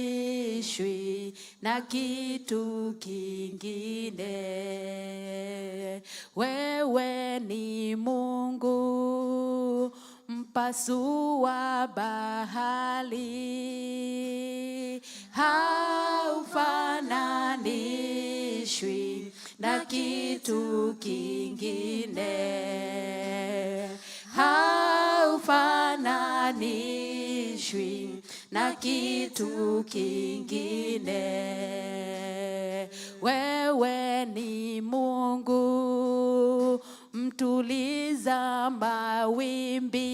Haufananishwi na kitu kingine. Wewe ni Mungu mpasua bahari, haufananishwi na kitu kingine, haufananishwi na kitu kingine. Wewe ni Mungu mtuliza mawimbi,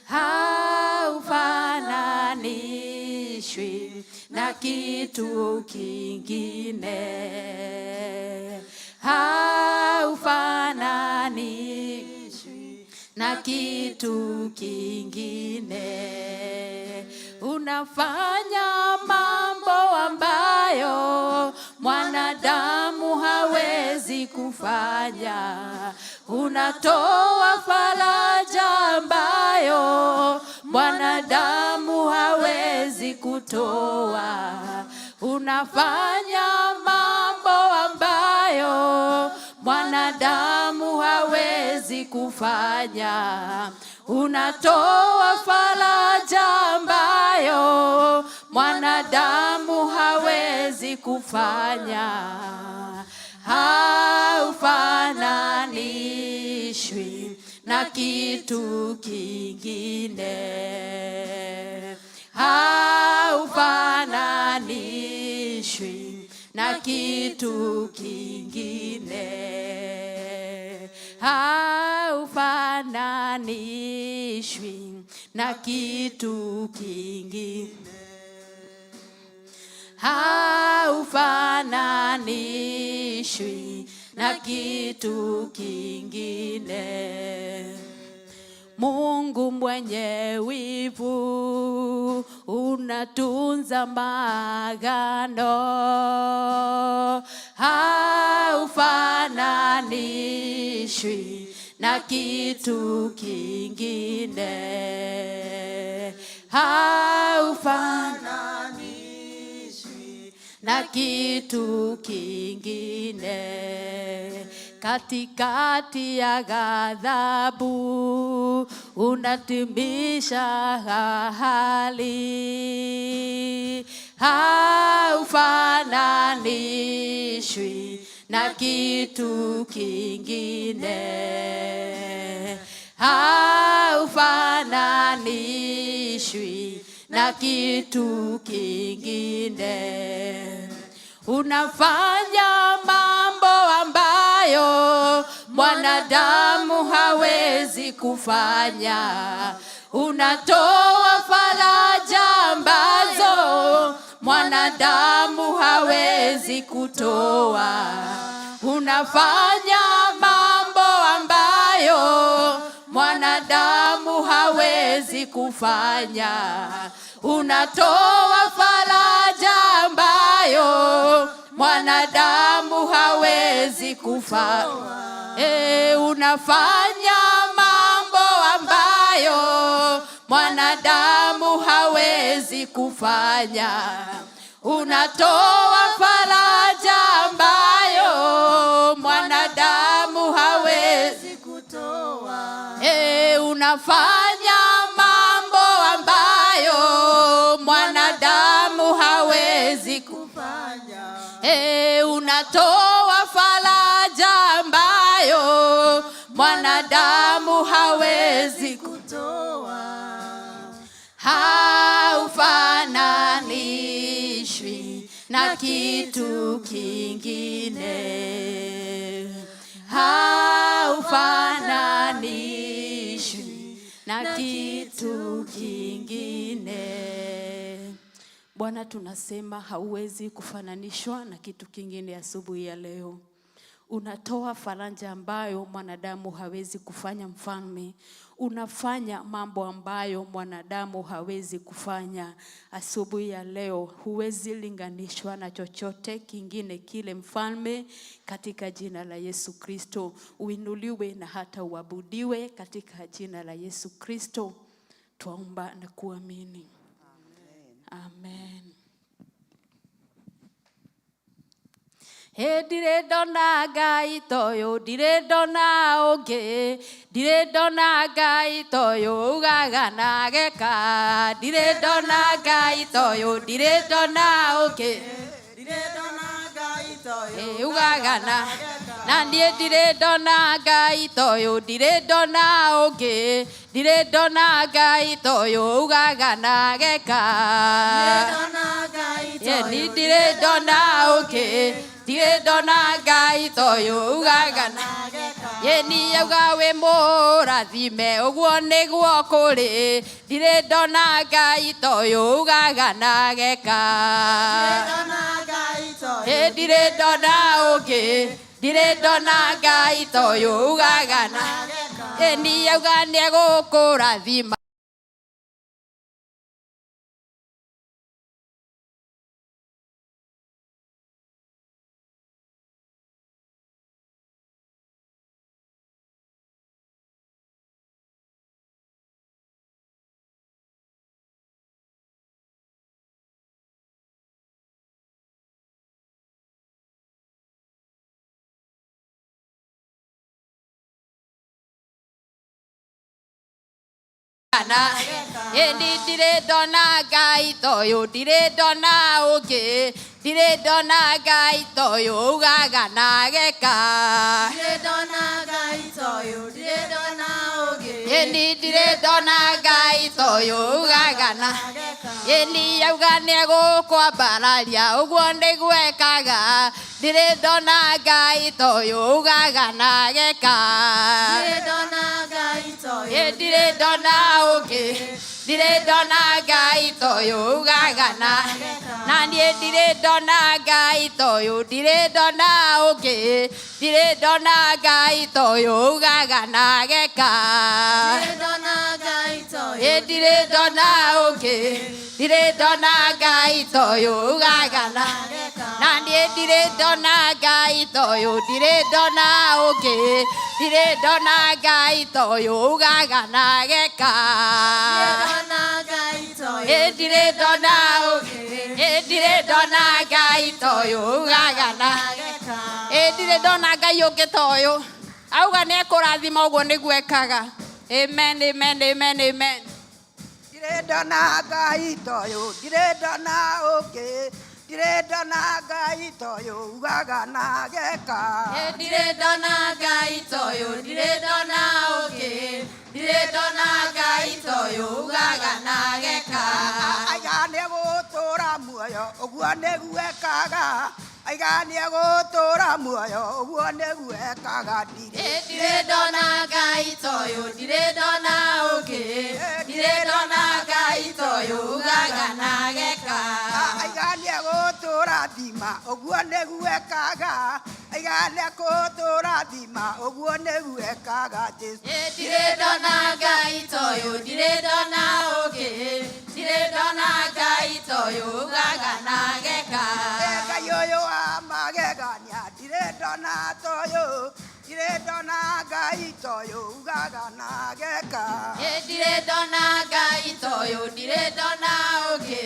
haufananishwi na kitu kingine, haufananishwi na kitu kingine. Unafanya mambo ambayo mwanadamu hawezi kufanya. Unatoa faraja ambayo mwanadamu hawezi kutoa. Unafanya mambo ambayo mwanadamu hawezi kufanya. Unatoa faraja ambayo mwanadamu hawezi kufanya. Haufananishwi na kitu kingine, haufananishwi na kitu kingine, haufananishwi na kitu kingine, haufananishwi na kitu kingine. Mungu mwenye wivu, unatunza maagano, haufananishwi na kitu kingine, haufananishwi na kitu kingine. Katikati ya ghadhabu unatimisha ahadi, haufananishwi na kitu kingine, haufananishwi na kitu kingine. Unafanya mambo ambayo mwanadamu hawezi kufanya. Unatoa faraja ambazo mwanadamu hawezi kutoa. Unafanya mambo ambayo mwanadamu hawezi kufanya. Unatoa faraja ambayo mwanadamu hawezi kufanya. Unafanya mambo ambayo mwanadamu hawezi kufanya. Unatoa faraja ambayo mwanadamu hawezi kutoa. Unafanya mambo ambayo mwanadamu hawezi kufanya. Unatoa faraja ambayo mwanadamu hawezi kutoa. Haufananishwi na kitu kingine, haufananishwi na kitu kingine. Bwana, tunasema hauwezi kufananishwa na kitu kingine asubuhi ya leo. Unatoa faraja ambayo mwanadamu hawezi kufanya, mfalme. Unafanya mambo ambayo mwanadamu hawezi kufanya. Asubuhi ya leo huwezi linganishwa na chochote kingine kile, mfalme, katika jina la Yesu Kristo. Uinuliwe na hata uabudiwe katika jina la Yesu Kristo. Twaomba na kuamini. Amen. Ĩ ndirĩ ndona Ngai toyũ, ndirĩ ndona ũngĩ, ndirĩ ndona Ngai toyũ ugaga na ageka, ndirĩ ndona Ngai toyũ, ndirĩ ndona ũngĩ. Ĩ ugaga na niĩ ndirĩ ndona Ngai toyũ, ndirĩ ndona ũngĩ, ndirĩ ndona Ngai toyũ ugaga na ageka. Ĩ ni ndirĩ ndona ũngĩ, ndirĩ ndona Ngai toyũ ugaga na ĩ ni auga wĩ mũrathime ũguo nĩguo kũrĩ, ndirĩ ndona Ngai toyũ ugaga na ageka. Ĩ ndirĩ ndona ũngĩ, ndirĩ ndona Ngai toyũ ugaga na ĩ ni auga nĩegũkũrathima. Na ĩni ndirĩ ndona Ngai toyũ, ndirĩ ndona ũngĩ, ndirĩ ndona Ngai toyũ ugaga na ageka. Ĩni ndirĩ ndona Ngai toyũ ugaga na ĩni auga nĩegũkwambararia ũguo nĩguo ekaga, ndirĩ ndona Ngai toyũ ugaga na ageka. Ĩ ndirĩ ndona ũngĩ, ndirĩ ndona Ngai toyũ ugaga na niĩ ndirĩ ndona Ngai toyũ, ndirĩ ndona ũngĩ, ndirĩ ndona Ngai toyũ ugaga na ageka. Ĩ ndirĩ ndona ũngĩ, ndirĩ ndona Ngai toyũ ugaga na niĩ ndirĩ ndona Ngai toyũ, ndirĩ ndona ũngĩ, ndirĩ ndona Ngai toyũ ugaga na ageka. Ĩ ndirĩ ndona ũngĩ, ĩ ndirĩ ndona Ngai toyũ ugaga na ĩ ndirĩ ndona Ngai ũngĩ toyũ auga nĩekũrathima ũguo nĩguo ekaga. Amen, amen, amen, amen. Ndirĩ ndona Ngai toyũ, ndirĩ ndona ũngĩ, ndirĩ ndona Ngai toyũ ugaga na ageka. Ĩ ndirĩ ndona Ngai toyũ, ndirĩ ndona ũngĩ, ndirĩ ndona Ngai toyũ ugaga na ageka. Aiga nĩegũtũũra muoyo ũguo nĩguo ekaga, aiga nĩegũtũũra muoyo ũguo nĩguo ekaga. Ndirĩ Ĩ ndirĩ ndona Ngai toyũ, ndirĩ ndona ũngĩ, ndirĩ ndona Ngai toyũ ugaga na ageka. Aiga nĩegũtũrathima ũguo nĩguo ekaga, aiga nĩegũtũrathima ũguo nĩguo ekaga. Jesũ Ĩ ndirĩ ndona Ngai toyũ, ndirĩ ndona ũngĩ, ndirĩ ndona Ngai toyũ ugaga na ageka. Ngai ũyũ wa magegania ndirĩ ndona toyũ, ndirĩ ndona Ngai toyũ ugaga na ageka. Ĩ ndirĩ ndona Ngai toyũ, ndirĩ ndona ũngĩ,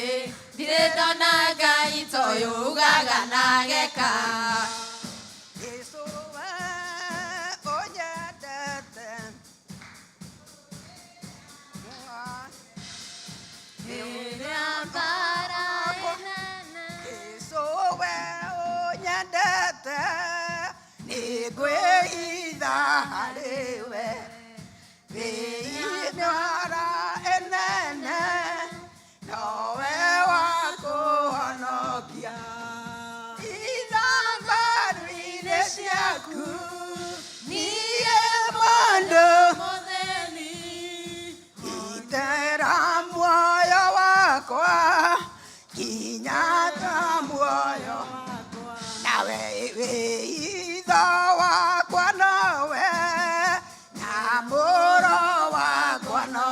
ndirĩ ndona Ngai toyũ ugaga na ageka. Jesũ we ũnyendete Jesũ we ũnyendete nĩngwĩitha harĩ we wĩimĩara ĩnene nowe wa kũhonokia ithambaru-inĩ ciaku niĩ mũndũ itera muoyo wakwa kinya ta muoyo nawe wĩitho wakwa nowe na mũro wakwa no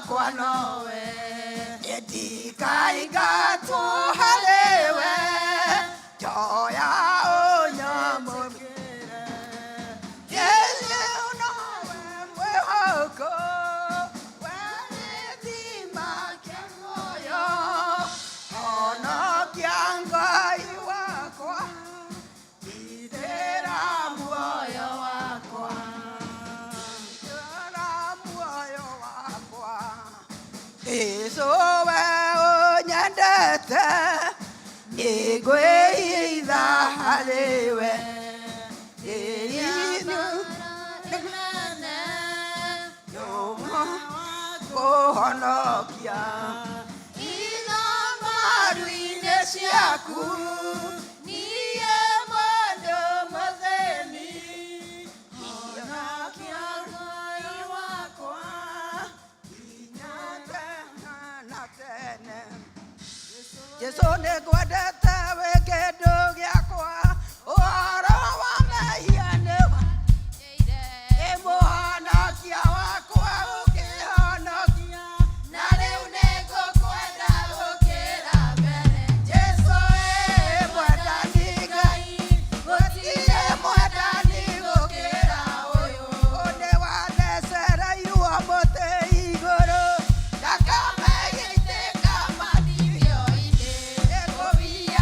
wakwa nowe ndikaingatwo harĩwe njoya ũnyamũkĩre Jesu nowe mwĩhoko we gĩthima kĩa muoyo honokia Ngai wakwa gitĩra muoyo wakwa gitĩra muoyo wakwa Jesu we ũnyendete nĩngwĩitha harĩwe. Ĩinu kũhonokia maru-inĩ ciaku niĩ mũndũ mũthĩni honokia Ngai wakwa nginya tene na tene. Jesu nĩngwendete wĩ kĩndũ gĩakwa ũhoro wa mehia nĩ wa ĩ mũhonokia wakwa ũkĩhonokia na rĩu nĩngũkwenda gũkĩra mbere. Jesu ĩ mwendani Ngai gũtirĩ mwendani gũkĩra ũyũ nĩ wanecereirwo mũtĩ igũrũ thakame ĩgĩitĩka mathithio-inĩ ĩkũbia.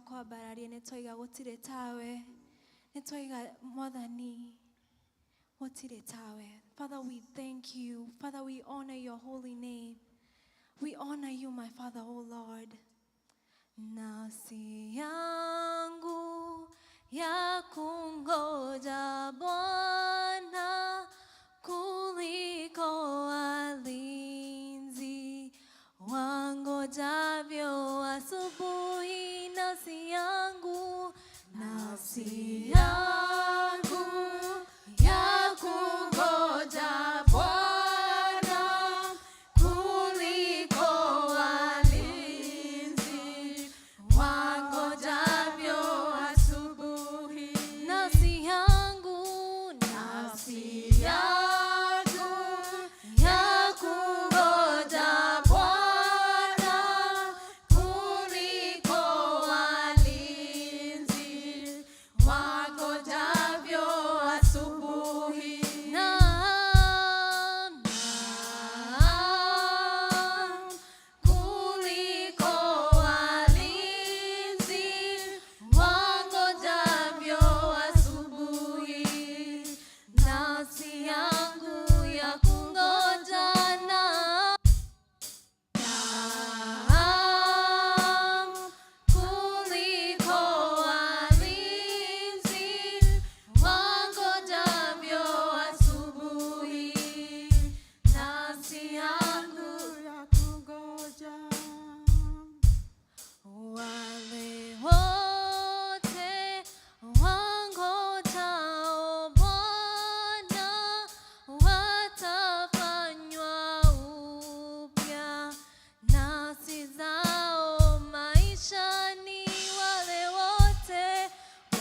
Twakwambararia nĩ twaiga gũtirĩ tawe, nĩ twaiga Mwathani gũtirĩ tawe. Father, we thank you. Father, we honor your holy name. We honor you, my Father, O Lord. Nafsi yangu ya kungoja Bwana kuliko walinzi wangojavyo asubuhi. Nafsi yangu, nafsi yangu ya kungoja Bwana kuliko walinzi wangojavyo asubuhi. Nafsi yangu, nafsi yangu ya kungoja Bwana kuliko walinzi wangojavyo asubuhi. Naam, naam, kuliko walinzi wangojavyo asubuhi. Nafsi yangu ya kungoja, naam, kuliko walinzi wangojavyo asubuhi. Nafsi yangu ya kungoja. Wale wote wangojao Bwana watafanywa upya nafsi zao maishani. Wale wote,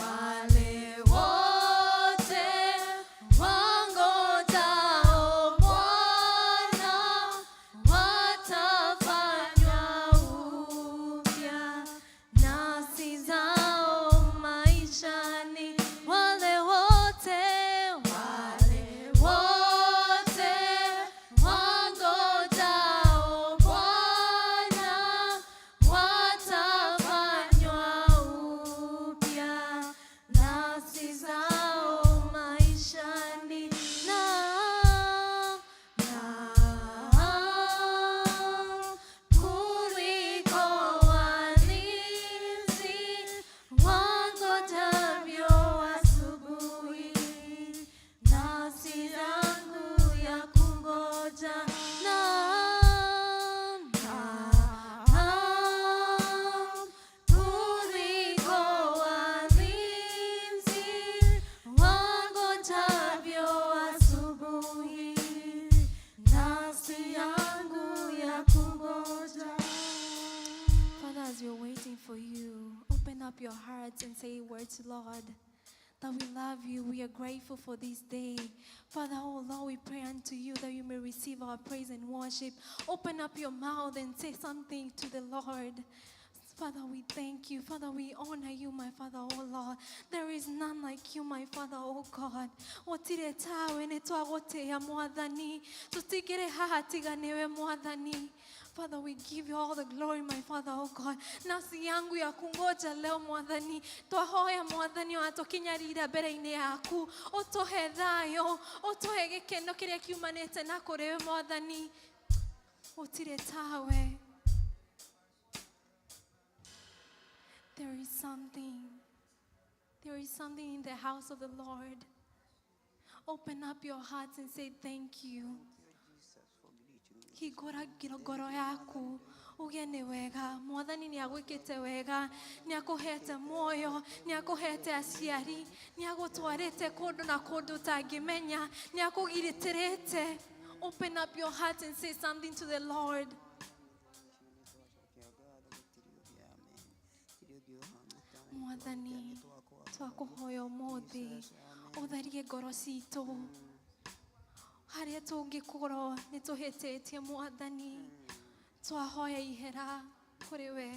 wale wote wangojao Bwana watafanywa upya nafsi zao maishani. Wale wote, wale wote wangojao Bwana watafanywa upya nafsi zao maishani. Naam, naam, kuliko walinzi wangojavyo asubuhi. Nafsi yangu ya kungoja, naam, naam, kuliko walinzi wangojavyo asubuhi. Nafsi yangu ya kungoja. Father, as we're waiting for you, open up your hearts and say words, Lord, that we love you. We are grateful for this day. Father, oh Lord, we pray unto you that you may receive our praise and worship. Open up your mouth and say something to the Lord. Father, we thank you. Father, we honor you, my Father, oh Lord. There is none like you, my Father, oh God. Gũtirĩ tawe, nĩ twagũtĩĩa Mwathani. Tũtingĩrĩ haha tiga nĩwe Mwathani. Father, we give you all the glory, my Father, oh God. Nafsi yangu ya kungoja leo Mwathani, twahoya Mwathani ona tũkinyarira mbere-inĩ yaku, ũtũhe thayũ, ũtũhe gĩkeno kĩrĩa kiumanĩte na kũrĩ we Mwathani. Gũtirĩ tawe. There is something. There is something in the house of the Lord. Open up your hearts and say thank you. Hingũra ngoro yaku uge nĩ wega Mwathani nĩ agwĩkĩte wega, nĩ akũhete muoyo, nĩ akũhete aciari, nĩ agũtwarĩte kũndũ na kũndũ ũtangĩmenya, nĩ akũgitĩrĩte. Open up your heart and say something to the Lord. Mwathani, twakũhoya ũmũthĩ ũtherie ngoro citũ harĩa tũngĩkorwo nĩ tũhĩtĩtie. Mwathani, twahoya ihera kũrĩ we.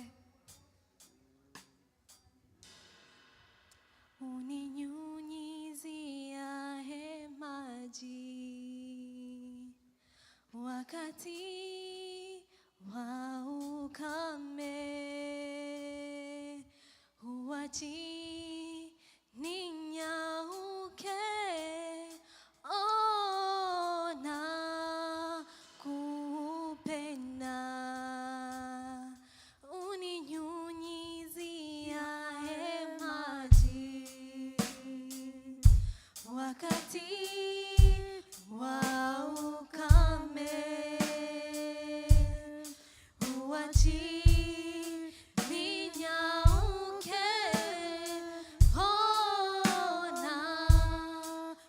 Uninyunyiziaye maji wakati wa ukame. Huachi ninyauke ona kupenda uninyunyiziaye maji wakati wa ukame huachi ninyauke ona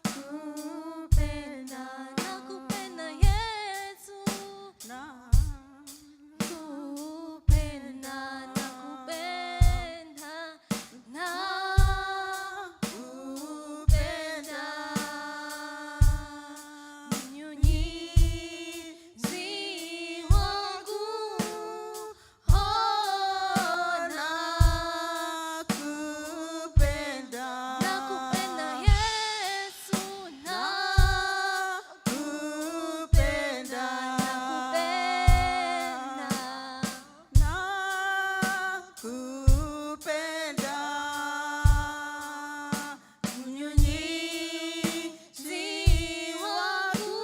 kupenda nakupenda Yesu kupenda nakupenda nakupenda mnyunyizi wangu ona nakupenda Yesu nakupenda nakupenda mnyunyizi wangu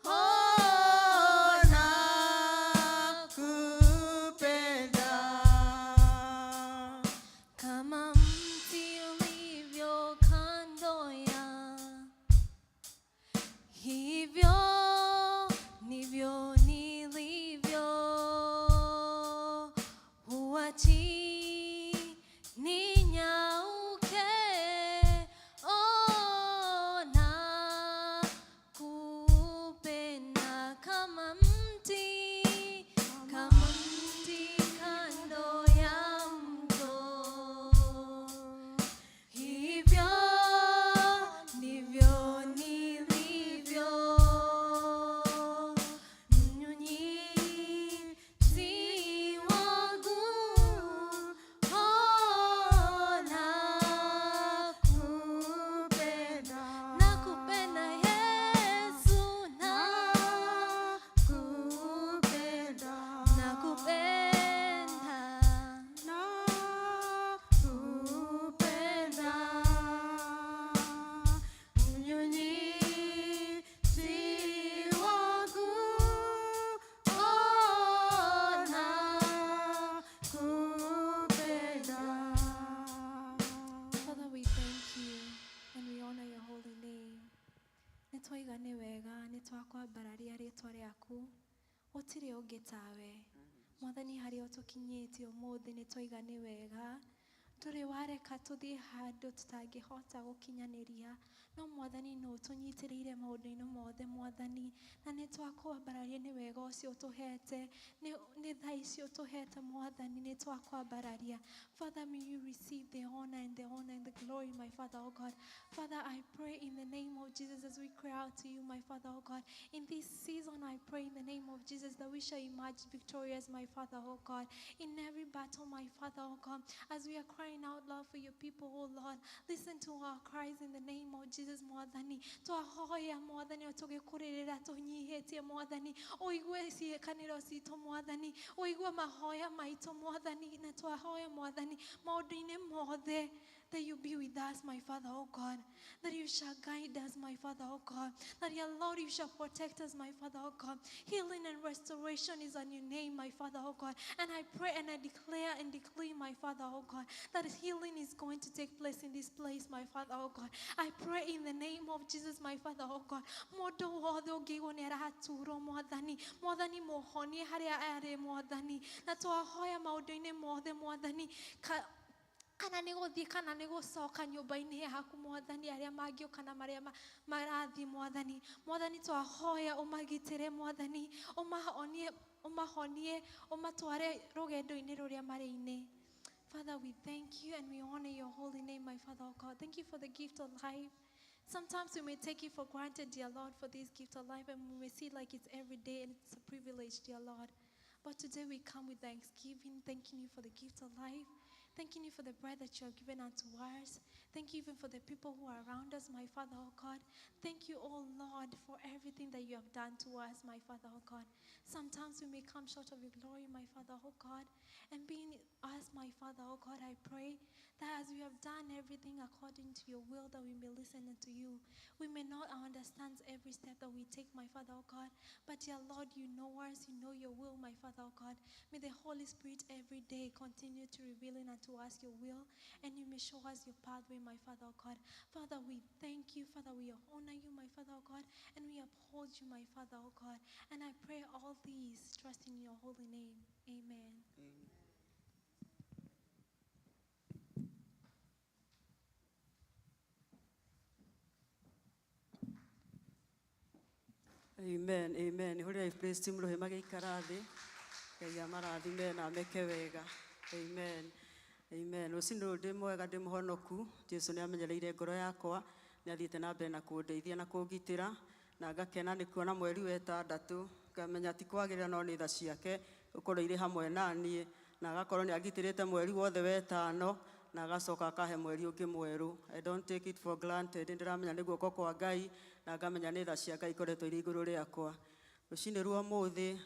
ona kupenda kama mti ulivyo kando ya hivyo ndivyo nilivyo huachi ninyauke ona kupenda kama mti kando ya mto hivyo ndivyo nilivyo mnyunyizi wangu ona kupenda nakupenda Yesu nakupenda nakupenda nakupenda mnyunyizi wangu ona kupenda. Father, we thank you and we honor your holy name. Nĩtwaiga nĩ wega nĩtwakwambararia rĩtwa rĩaku gũtirĩ ũngĩ tawe mwathani harĩa ũtũkinyĩtie ũmũthĩ nĩtwaiga nĩ wega ndũrĩ wareka tũthiĩ handũ tũtangĩhota gũkinyanĩria no mwathani no ũtũnyitĩrĩire maũndũ-inĩ mothe mwathani na nĩtwakwambararia nĩ wega ũcio ũtũhete nĩ tha icio ũtũhete mwathani nĩtwakwambararia. Father, may you receive the honor and the honor and the glory, my Father, oh God. Father, I pray in the name of Jesus as we cry out to you, my Father, oh God. In this season, I pray in the name of Jesus that we shall emerge victorious, my Father, oh God. In every battle, my Father, oh God, as we are crying out loud for your people, oh Lord, listen to our cries in the name of Jesus, Mwathani. Twahoya, Mwathani, tũgĩkũrĩrĩra tũnyihĩtie, Mwathani. Ũigue ciĩkanĩro citũ, Mwathani. Ũigue mahoya maitũ, Mwathani. Na twahoya, Mwathani, maũndũ-inĩ mothe that you be with us, my Father, oh God. That you shall guide us, my Father, oh God. That, your Lord, you shall protect us, my Father, oh God. Healing and restoration is on your name, my Father, oh God. And I pray and I declare and declare, my Father, oh God, that healing is going to take place in this place, my Father, oh God. I pray in the name of Jesus, my Father, oh God. Mũndũ wothe ũngĩigwo nĩ araturwo mwathani mwathani mũhonie harĩa arĩ mwathani na twahoya maũndũ-inĩ mothe mwathani kana nĩ gũthiĩ kana nĩ gũcoka nyũmba-inĩ yaku mwathani arĩa mangĩũka na marĩa marathiĩ mwathani mwathani twahoya ũmagitĩre mwathani ũmahonie ũmahonie ũmatware rũgendo-inĩ rũrĩa marĩ-inĩ. Father, we thank you and we honor your holy name, my Father, oh God. Thank you for the gift of life. Sometimes we may take it for granted, dear Lord, for this gift of life, and we may see it like it's every day and it's a privilege, dear Lord. But today we come with thanksgiving, thanking you for the gift of life. Thanking you for the bread that you have given unto us. Thank you even for the people who are around us, my Father, oh God. Thank you, oh Lord, for everything that you have done to us, my Father, oh God. Sometimes we may come short of your glory, my Father, oh God. And being us, my Father, oh God, I pray that as we have done everything according to your will, that we may listen unto you. We may not understand every step that we take, my Father, oh God. But dear Lord, you know us, you know your will, my Father, oh God. May the Holy Spirit every day continue to reveal unto us your will, and you may show us your pathway, my Father, oh God. Father, we thank you. Father, we honor you, my Father, oh God, and we uphold you, my Father, oh God. And I pray all these, trusting in your holy name. Amen. Amen. Amen, amen. Hũrĩrai praise team rũhĩ magĩikara thĩ. Ngai amarathime na ameke wega. Amen. Amen. Rũcinĩ rũrũ ndĩ mwega, ndĩ mũhonoku. Jesu nĩ amenyereire ngoro yakwa, nĩ athiĩte na mbere na kũndeithia na kũngitĩra, na ngakena nĩ kuona mweri wa ĩtandatũ, ngamenya ti kwagĩrĩra no nĩ tha ciake gũkorwo irĩ hamwe na niĩ, na agakorwo nĩ angitĩrĩte mweri wothe wa ĩtano, na agacoka akahe mweri ũngĩ mwerũ. I don't take it for granted. Nĩ ndĩramenya nĩ guoko kwa Ngai, na ngamenya nĩ tha cia Ngai ikoretwo irĩ igũrũ rĩakwa. Rũcinĩ rwa ũmũthĩ,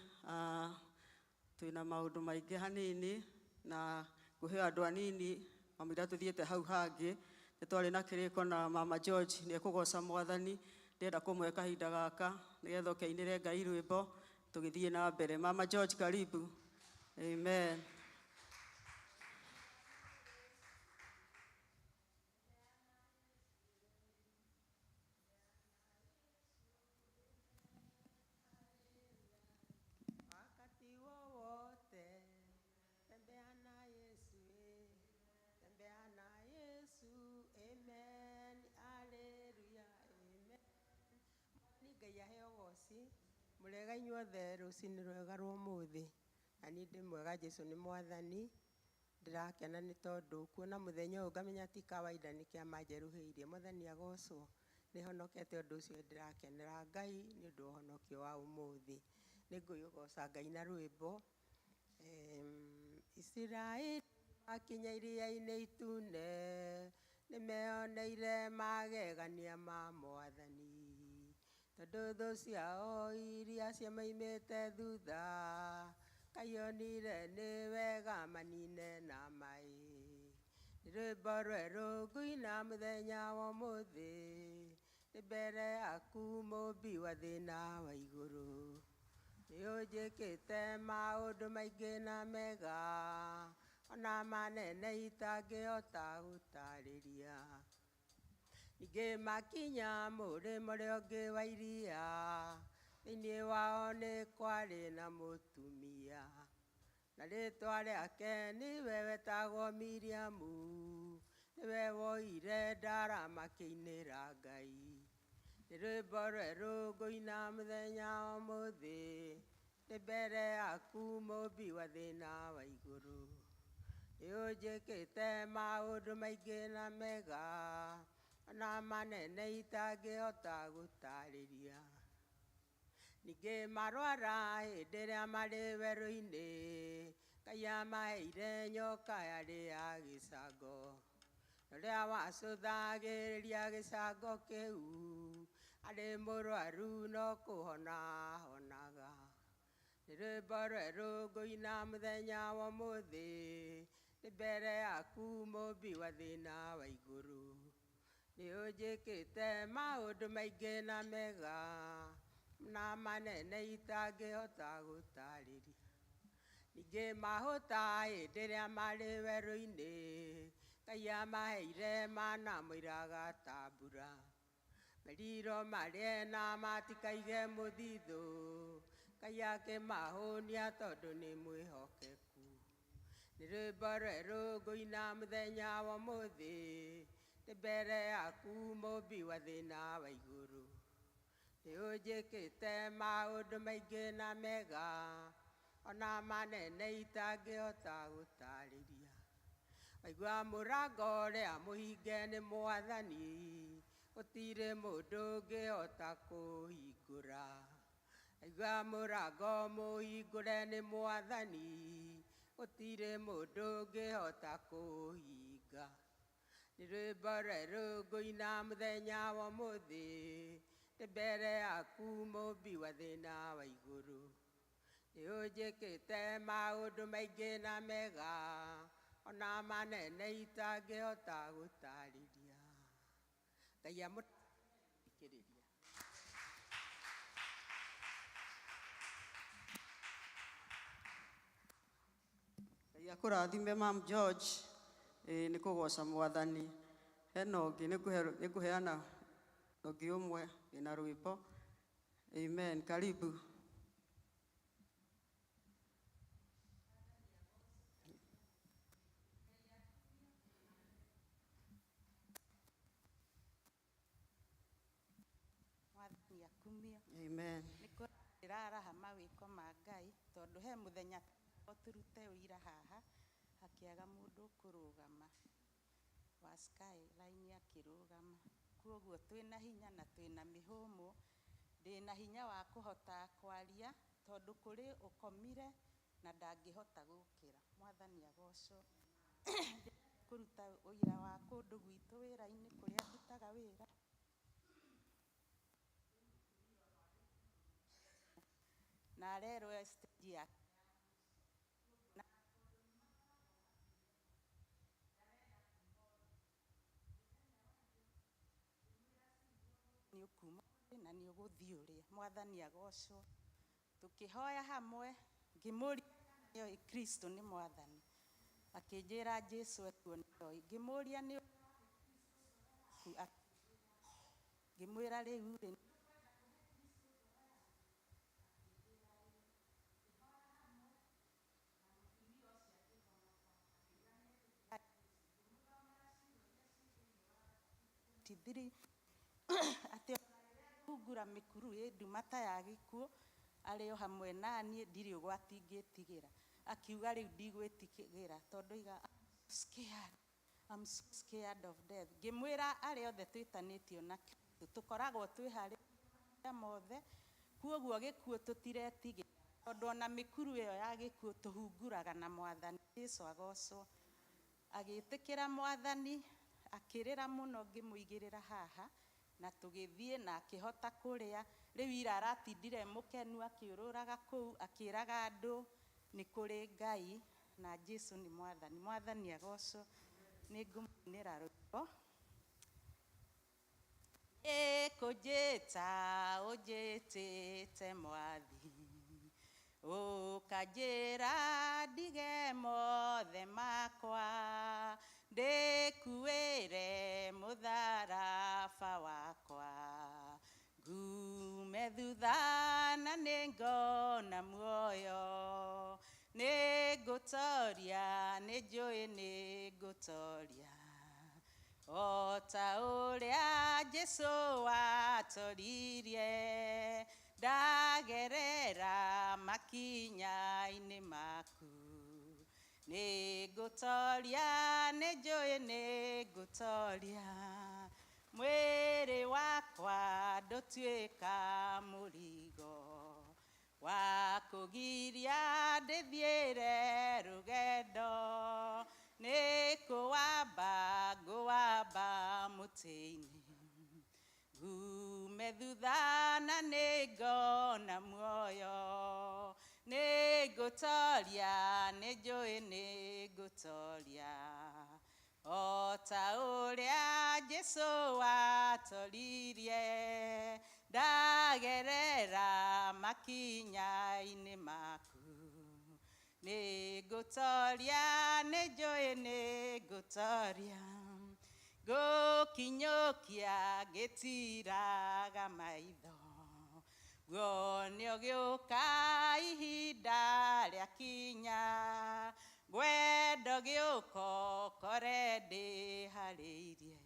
twĩna maũndũ maingĩ hanini, na ngũheo andũ anini, mamũira tũthiĩte hau hangĩ. Nĩ twarĩ na kĩrĩko na Mama George, nĩ ekũgoca Mwathani. Ndĩrenda kũmũhe kahinda gaka, nĩgetha oke ainĩre Ngai rwĩmbo, tũgĩthiĩ na mbere. Mama George, karibu. Amen. Wakati wowote tembea na Yesu, tembea na Yesu, amen, haleluya, amen. Ni Ngai aheo woci mũrega inyuothe rũcinĩ rwega rwa ũmũthĩ, na niĩ ndĩ mwega. Jesu nĩ Mwathani. Ndĩrakena nĩ tondũ kuona mũthenya ũyũ ngamenya ti kawaida, nĩ kĩama njerũhĩirie. Mwathani agocwo, nĩ honokete. Ũndũ ũcio ndĩrakenera Ngai nĩ ũndũ wa ũhonokio wa ũmũthĩ. Nĩ ngũgũgoca Ngai na rwĩmbo. Isiraeli makinya iria-inĩ itune, nĩ meoneire magegania ma Mwathani, tondũ thũ ciao iria ciamaimĩte thutha, kayonire nĩ wega manine na maĩ. Nĩ rwĩmbo rwerũ ngũina mũthenya wa ũmũthĩ, nĩ mbere yaku mũmbi wa thĩ na wa igũrũ. Nĩ ũnjĩkĩte maũndũ maingĩ na mega, ona manene itangĩhota gũtarĩria. Ningĩ makinya mũrĩmo ũrĩa ũngĩ wa iria, thĩinĩ wao nĩ kwarĩ na mũtumia, na rĩtwa rĩake nĩwe wetagwo Miriamu, nĩwe woire ndarama akĩinĩra Ngai. Nĩ rwĩmbo rwerũ ngũina mũthenya wa ũmũthĩ, nĩ mbere yaku mũmbi wa thĩ na wa igũrũ. Nĩ ũnjĩkĩte maũndũ maingĩ na mega, ona manene itangĩhota gũtarĩria. Ningĩ marwara hĩndĩ ĩrĩa marĩ werũ-inĩ, Ngai amaheire nyoka yarĩ ya gĩcango. Ũrĩa wacũthagĩrĩria gĩcango kĩu, arĩ mũrwaru no kũhona ahonaga. Nĩ rwĩmbo rwerũ ngũina mũthenya wa ũmũthĩ, nĩ mbere yaku mũmbi wa thĩ na wa igũrũ. Nĩ ũnjĩkĩte maũndũ maingĩ na mega, na manene itangĩhota gũtarĩria. Ningĩ mahũta hĩndĩ ĩrĩa marĩ werũ-inĩ, Ngai amaheire mana moiraga ta mbura. Merirwo marĩe na matikaige mũthithũ, Ngai akĩmahũnia tondũ nĩ mwĩhokeku. Nĩ rwĩmbo rwerũ ngũina mũthenya wa ũmũthĩ, nĩ mbere yaku mũmbi wa thĩ na wa igũrũ. Nĩ ũnjĩkĩte maũndũ maingĩ na mega, ona manene itangĩhota gũtarĩria. Waigua mũrango ũrĩa mũhinge nĩ Mwathani, gũtirĩ mũndũ ũngĩhota kũhingũra. Aigua mũrango mũhingũre nĩ Mwathani, Gũtirĩ mũndũ ũngĩhota kũhinga. Nĩ rwĩmbo rwerũ ngũina mũthenya wa ũmũthĩ, ndĩ mbere yaku mũmbi wa thĩ na wa igũrũ. Nĩ ũnjĩkĩte maũndũ maingĩ na mega, ona manene itangĩhota gũtarĩria. Ngai amũthikĩrĩria. Ngai akũrathime Mam George, ĩĩ nĩ kũgoca mwathani. Hena ũngĩ nĩ ngũheana ũngĩ ũmwe wĩna rwĩmbo. Amen. Karibu. Mwathani akumio. Amen. Nĩ kũraraha mawĩko ma Ngai tondũ he mũthenya tũrute ũira haha hakĩaga mũndũ ũkũrũgama wa Skyline akĩrũgama. Kwoguo twĩna hinya na twĩna mĩhũmũ, ndĩna hinya wa kũhota kwaria tondũ kũrĩ ũkomire na ndangĩhota gũkĩra. Mwathani agocwo. Kũruta ũira wa kũndũ gwitũ wĩra-inĩ kũrĩa ndutaga wĩra. Na arerwo stage ya nĩ ũkuma na nĩ ũgũthiĩ ũrĩa. Mwathani agocwo. Tũkĩhoya hamwe ngĩmũria nĩoĩ Kristo nĩ mwathani, akĩnjĩra Jesu ekuo nĩoĩ. Ngĩmũria nĩ ngĩmwĩra rĩu rĩ tithiri atĩ hungura mĩkuru ĩ nduma ta ya gĩkuũ arĩ o hamwe naniĩ ndirĩ ũgwati ingĩtigĩra. Akiuga rĩu ndigwĩtigĩra tondũ iga scared. I'm so scared of death. Ngĩmwĩra arĩa othe twĩtanĩtio na Kristo tũkoragwo twĩharĩirie mothe, kwoguo gĩkuũ tũtiretigĩra tondũ ona mĩkuru ĩyo ya gĩkuũ tũhunguraga na mwathani. Jesu agocwo. Agĩtĩkĩra mwathani akĩrĩra mũno ngĩmũigĩrĩra haha na tũgĩthiĩ na akĩhota kũrĩa. Rĩu ira aratindire mũkenu akĩũrũraga kũu akĩraga andũ nĩ kũrĩ Ngai na Jesu nĩ mwathani. Mwathani agocwo. Nĩ ngũmũinĩra rwĩmbo. Ĩkũnjĩta ũnjĩtĩte mwathi, ũkanjĩra ndige mothe makwa, ndĩkuĩre mũtharaba wakwa, ngume thutha na nĩngona muoyo, nĩngũtoria nĩnjũĩ nĩngũtoria, o ta ũrĩa Jesu watoririe, ndagerera makinya-inĩ maku, nĩngũtoria nĩnjũĩ nĩngũtoria, mwĩrĩ wakwa ndũtuĩka mũrigo wa kũgiria ndĩthiĩre rũgendo, nĩkũwamba ngũwamba mũtĩ-inĩ, ngume thutha na nĩngona muoyo, nĩngũtoria nĩnjũĩ nĩngũtoria, o ta ũrĩa Jesu watoririe, ndagerera makinya-inĩ maku, nĩngũtoria nĩnjũĩ nĩngũtoria, ngũkinyũkia ngĩtiraga maitho, nguone ũgĩũka ihinda rĩakinya, ngwenda ũgĩũka ũkore ndĩharĩirie,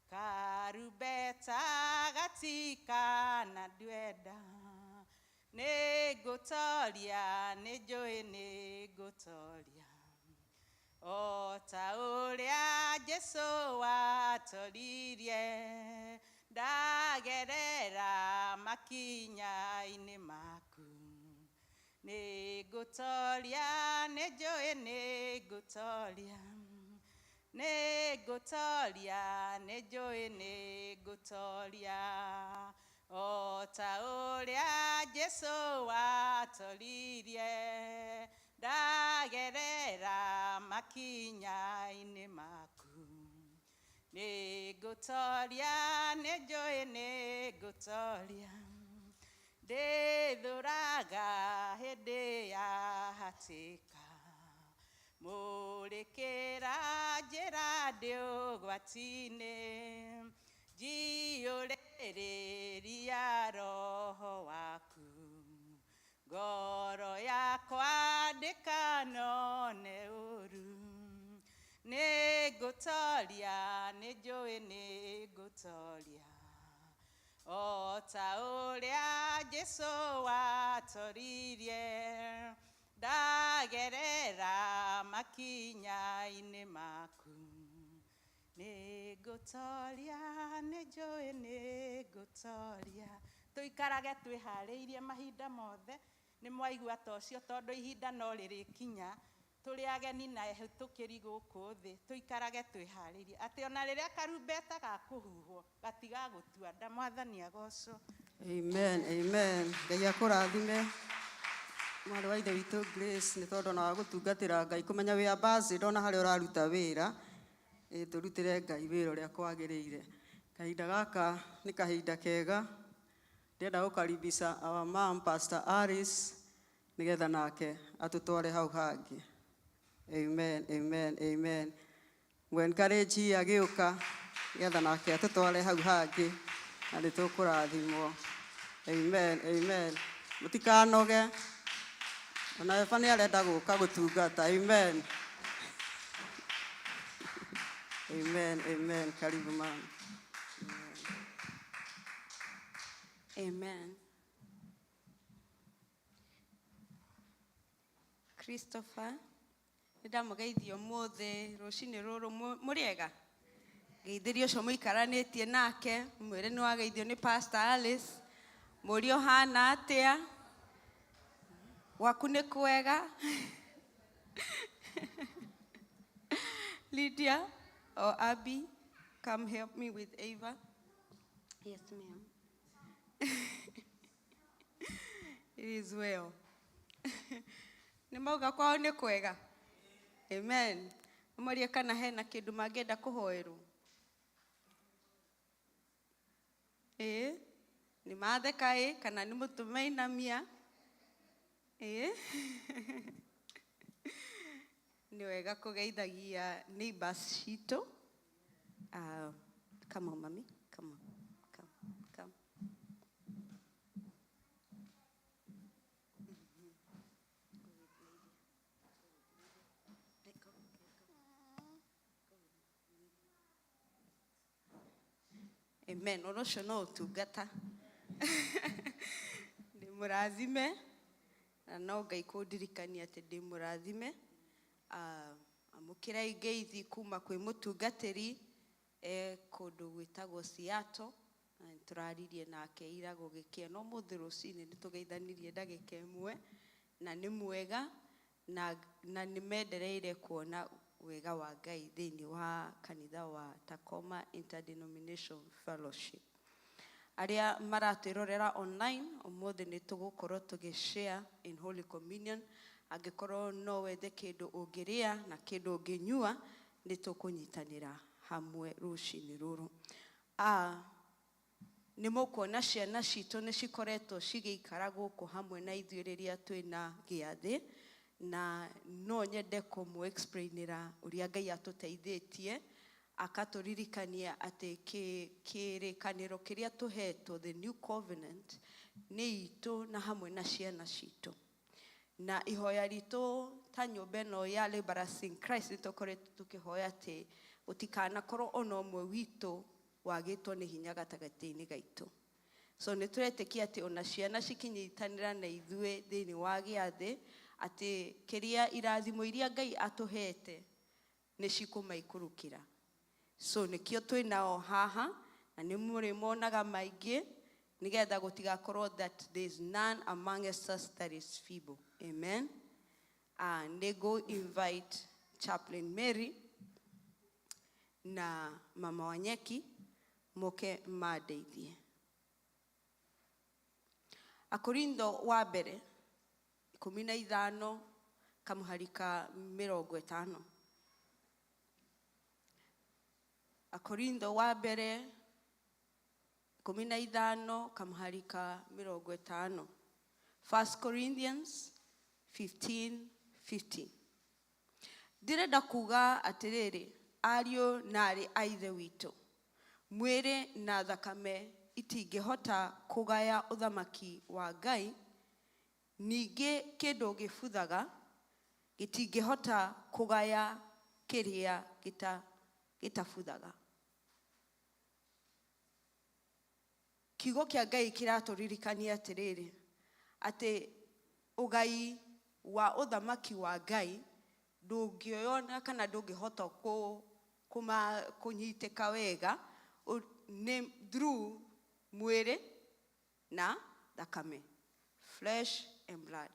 karumbeta gatikana nduenda, nĩngũtoria nĩnjũĩ nĩngũtoria, o ta ũrĩa Jesu watoririe, ndagerera makinya-inĩ maku, Nĩngũtoria, nĩnjũĩ nĩngũtoria. Nĩngũtoria, nĩnjũĩ nĩngũtoria. O ta ũrĩa Jesũ watoririe, ndagerera makinya-inĩ maku. Nĩngũtoria, nĩnjũĩ nĩngũtoria. Ndĩthũraga hĩndĩ ya hatĩka. Mũrĩkĩra njĩra ndĩ ũgwati-inĩ. Njiyũrĩrĩria roho waku. Ngoro yakwa ndĩkanone ũru. Nĩngũtoria, nĩnjũĩ nĩngũtoria. O ta ũrĩa Jesũ watoririe, ndagerera makinya-inĩ maku. Nĩngũtoria, nĩnjũĩ nĩngũtoria. Tũikarage twĩharĩirie mahinda mothe, nĩ mwaigua ta ũcio tondũ ihinda no rĩrĩkinya, tũrĩ ageni na ehĩtũkĩri gũkũ thĩ, tũikarage twĩharĩirie atĩ ona rĩrĩa karumbeta gakũhuhwo gatigagũtua nda. Mwathani agocwo. Amen, amen. Ngai akũrathime mwarĩ wa ithe witũ Grace nĩ tondũ ona wa gũtungatĩra Ngai kũmenya wĩ ambassador ona harĩa ũraruta wĩra ĩ tũrutĩre Ngai wĩra ũrĩa kwagĩrĩire. Kahinda gaka nĩ kahinda kega ndĩrenda gũkaribisha our mom Pastor Alice nĩgetha nake atũtware hau hangĩ. Amen, amen, amen. Mũ encourage agĩũka nĩgetha nake atũtware hau hangĩ na nĩ tũkũrathimwo. Amen, amen. Mũtikanoge. Ona Eva nĩ arenda gũka gũtungata. Amen. Amen, amen. Karibu mama. Amen. Christopher, nĩ ndamũgeithia ũmũthĩ rũcinĩ rũrũ mũrĩega ngeithĩria ũcio mũikaranĩtie nake mwĩre nĩ wageithio nĩ Pastor Alice mũrie ũhana atĩa gwaku nĩ kwega Lydia or Abby, come help me with Ava. Yes, ma'am. It is well. Nĩ mauga kwao nĩ kwega. Amen. Ũmorie kana hena kĩndũ mangĩenda kũhoerwo. Ĩĩ, nĩ matheka ĩ kana nĩ mũtwe mainamia. Ĩĩ. Nĩ wega kũgeithagia neighbors citũ. Come on, mami. Come on. Come, come. Let go, let go. Amen. Ũndũ ũcio no ũtungata. Ndĩ mũrathime na no Ngai kũndirikania atĩ ndĩ mũrathime. Amũkĩrai ngeithi kuma kwĩ mũtungatĩri e kũndũ gwĩtagwo Seattle. Na nĩ tũraririe nake ira gũgĩkĩa no ũmũthĩ rũcinĩ nĩ tũgeithanirie ndagĩka ĩmwe na nĩ mwega na nĩ mendereire kuona wega wa Ngai thĩinĩ wa kanitha wa Tacoma Interdenomination Fellowship. Arĩa maratwĩrorera online ũmũthĩ nĩ tũgũkorwo tũgĩ share in Holy Communion. Angĩkorwo no wethe kĩndũ ũngĩrĩa na kĩndũ ũngĩnyua nĩ tũkũnyitanĩra hamwe rũcinĩ rũrũ. Nĩ mũkuona ciana citũ nĩ cikoretwo cigĩikara gũkũ hamwe na ithuĩ rĩrĩa twĩna gĩathĩ na no nyende kũmũ explainĩra ũrĩa Ngai atũteithĩtie akatũririkania atĩ kĩrĩkanĩro kĩrĩa tũhetwo the new covenant nĩ itũ na hamwe na ciana citũ na ihoya ritũ ta nyũmba ĩno ya Laborers in Christ nĩ tũkoretwo tũkĩhoya atĩ gũtikanakorwo ona ũmwe witũ wagĩtwo nĩ hinya gatagatĩ-inĩ gaitũ. So nĩ tũretĩkia atĩ ona ciana cikinyitanĩra na ithuĩ thĩinĩ wa gĩathĩ atĩ kĩrĩa irathimo iria Ngai atũhete nĩ cikũmaikũrũkĩra. So nĩkĩo twĩ nao haha na nĩ mũrĩmonaga maingĩ. Nĩgetha gũtigakorwo that there is none amongst us that is feeble. Amen. Nĩngũ invite Chaplain Mary na Mama Wanyeki moke mandeithie. Akorintho wa mbere 15 kamũhari ka 50. Akorintho wa mbere 15 kamũhari ka 50. 1 Corinthians 15:50. Ndĩrenda kuga atĩrĩrĩ, ariũ na aarĩ a Ithe witũ, mwĩrĩ na thakame itingĩhota kũgaya ũthamaki wa Ngai, ningĩ kĩndũ gĩbuthaga gĩtingĩhota kũgaya kĩrĩa gĩtabuthaga. Kiugo kĩa Ngai kĩratũririkania atĩrĩrĩ, atĩ ũgai wa ũthamaki wa Ngai ndũngĩona kana ndũngĩhota kũnyitĩka wega nĩ through mwĩrĩ na thakame, flesh and blood.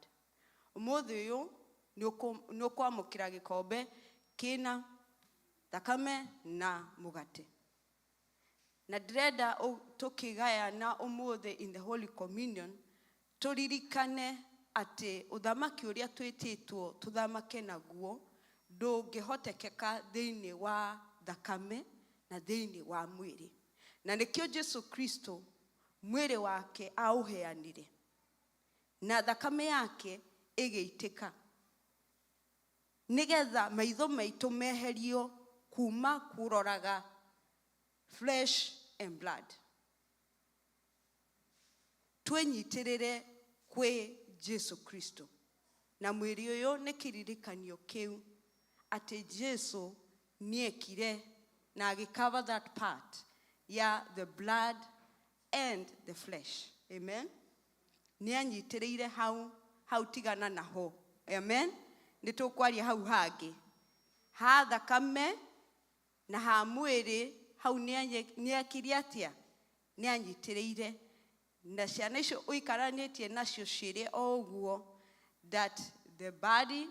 Ũmũthĩ ũyũ nĩ ũkwamũkĩra gĩkombe kĩna thakame na mũgate. Na ndĩrenda tũkĩgayana ũmũthĩ in the Holy Communion, tũririkane atĩ ũthamaki ũrĩa twĩtĩtwo tũthamake naguo ndũngĩhotekeka thĩinĩ wa thakame na thĩinĩ wa mwĩrĩ. Na nĩkĩo Jesu Kristo mwĩrĩ wake aũheanire na thakame yake ĩgĩitĩka, nĩgetha maitho maitũ meherio kuma kũroraga flesh and blood, twĩnyitĩrĩre kwĩ Jesu Kristo. Na mwĩrĩ ũyũ nĩ kĩririkanio kĩu atĩ Jesu nĩekire na agĩcover that part ya the blood and the flesh. Amen. Nĩanyitĩrĩire hau, hau tigana naho. Amen. Nĩ tũkwaria hau hangĩ ha thakame na ha mwĩrĩ, hau nĩekire atĩa? Nĩanyitĩrĩire. Na ciana icio ũikaranĩtie nacio ciĩrĩ o ũguo, that the body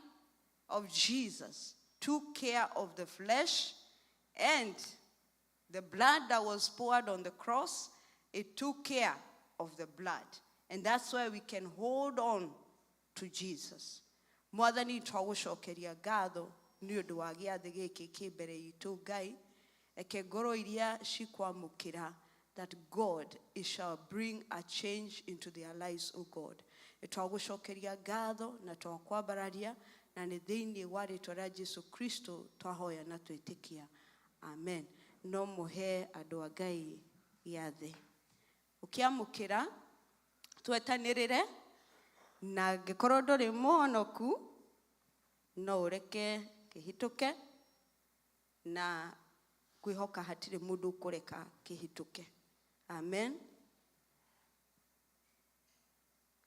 of Jesus took care of the flesh, and the blood that was poured on the cross, it took care of the blood. And that's why we can hold on to Jesus. Mwathani, twagũcokeria ngatho nĩ ũndũ wa gĩathĩ gĩkĩ kĩ mbere itũ. Ngai, reke ngoro iria cikwamũkĩra, that God, it shall bring a change into their lives, O God. Nĩ twagũcokeria ngatho na twakwambararia, na nĩ thĩinĩ wa rĩtwa rĩa Jesu Kristo twahoya na twĩtĩkia. Amen. No mũhe andũ a Ngai gĩathĩ. Ũkĩamũkĩra, twetanĩrĩre, na angĩkorwo ndũrĩ mũhonoku, no ũreke kĩhĩtũke, na kwĩhoka hatirĩ mũndũ ũkũreka kĩhĩtũke. Amen.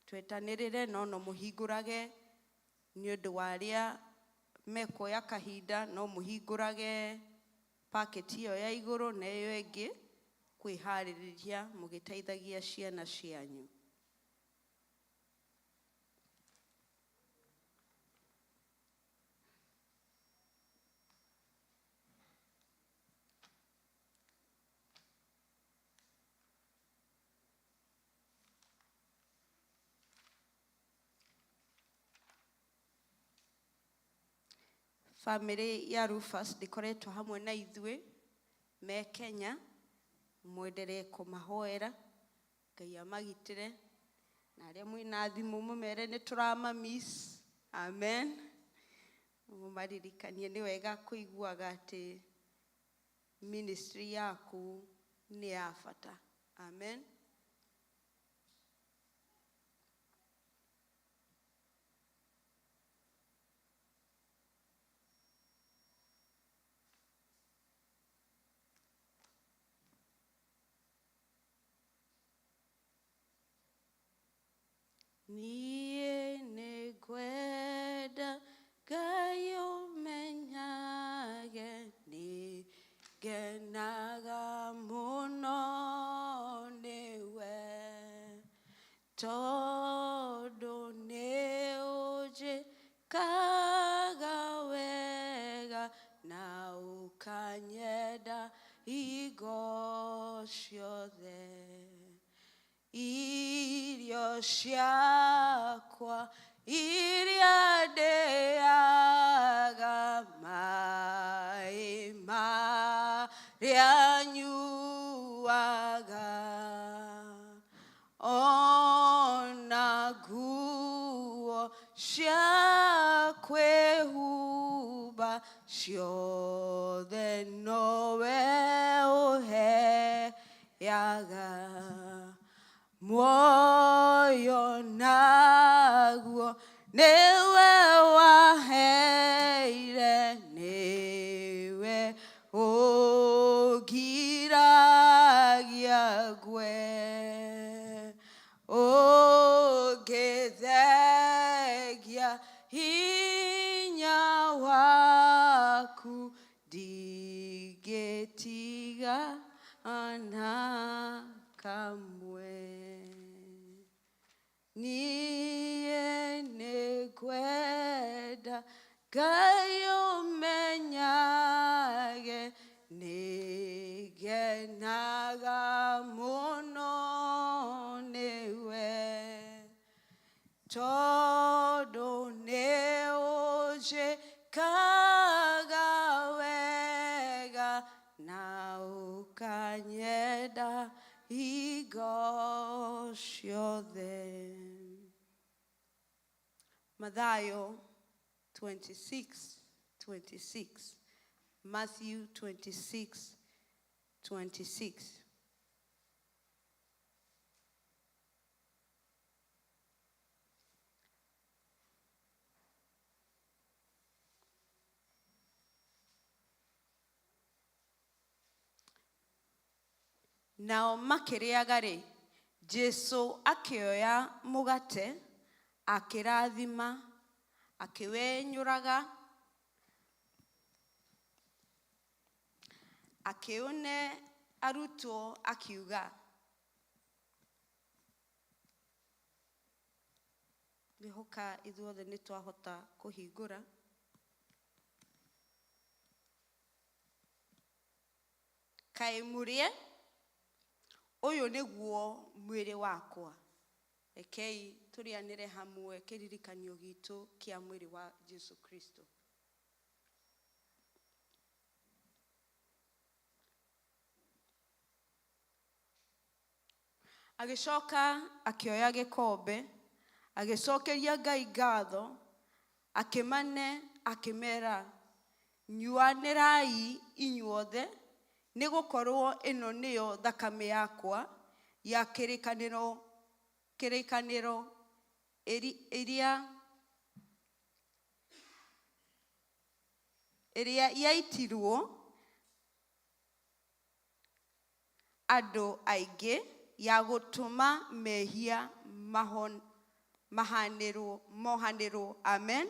Twetanĩrĩre, no no mũhingũrage nĩ ũndũ wa arĩa mekuoya kahinda, no mũhingũrage paketi ĩyo ya igũrũ na ĩyo ĩngĩ kwĩharĩrĩria mũgĩteithagia ciana cianyu. Famĩlĩ ya Rufus ndĩkoretwo hamwe na ithuĩ me Kenya, mwenderee kũmahoera Ngai amagitĩre, na arĩa mwĩna thimũ mũmere nĩ tũramamiss. Amen. Mũmaririkanie nĩ wega kũiguaga atĩ ministry yaku nĩ ya bata. Amen. Niĩ nĩngwenda Ngai ũmenyage nĩngenaga mũno nĩwe. ciothe irio ciakwa iria ndĩaga maĩ marĩa nyuaga ona nguo cia kwĩhumba ciothe nowe ũheaga muoyo naguo nĩwe waheire nĩwe ũngiragia ngwe ũngĩthengia hinya waku ndingĩtiga ona kamwe niĩ nĩngwenda Ngai ũmenyage nĩngenaga mũno nĩwe tondũ nĩũnjĩkaga wega na ũkanyenda hingo ciothe. Mathayo 26:26. Matthew 26:26. Nao makĩrĩaga-rĩ, Jesu akĩoya mũgate, akĩrathima, akĩwenyũraga, akĩũne arutwo akiuga, ngwĩhoka ithuothe nĩ twahota kũhingũra. Kaĩ mũrĩe, ũyũ nĩguo mwĩrĩ wakwa. Rekei tũrĩanĩre hamwe kĩririkanio gitũ kĩa mwĩrĩ wa Jesu Kristo. Agĩcoka akĩoya gĩkombe, agĩcokeria Ngai ngatho, akĩmane akĩmera, nyuanĩrai inyuothe, nĩ gũkorwo ĩno nĩyo thakame yakwa ya kĩrĩkanĩro kĩrĩkanĩro ĩrĩa ĩrĩa yaitirwo andũ aingĩ ya gũtũma mehia mahanĩrwo mohanĩrwo. Amen.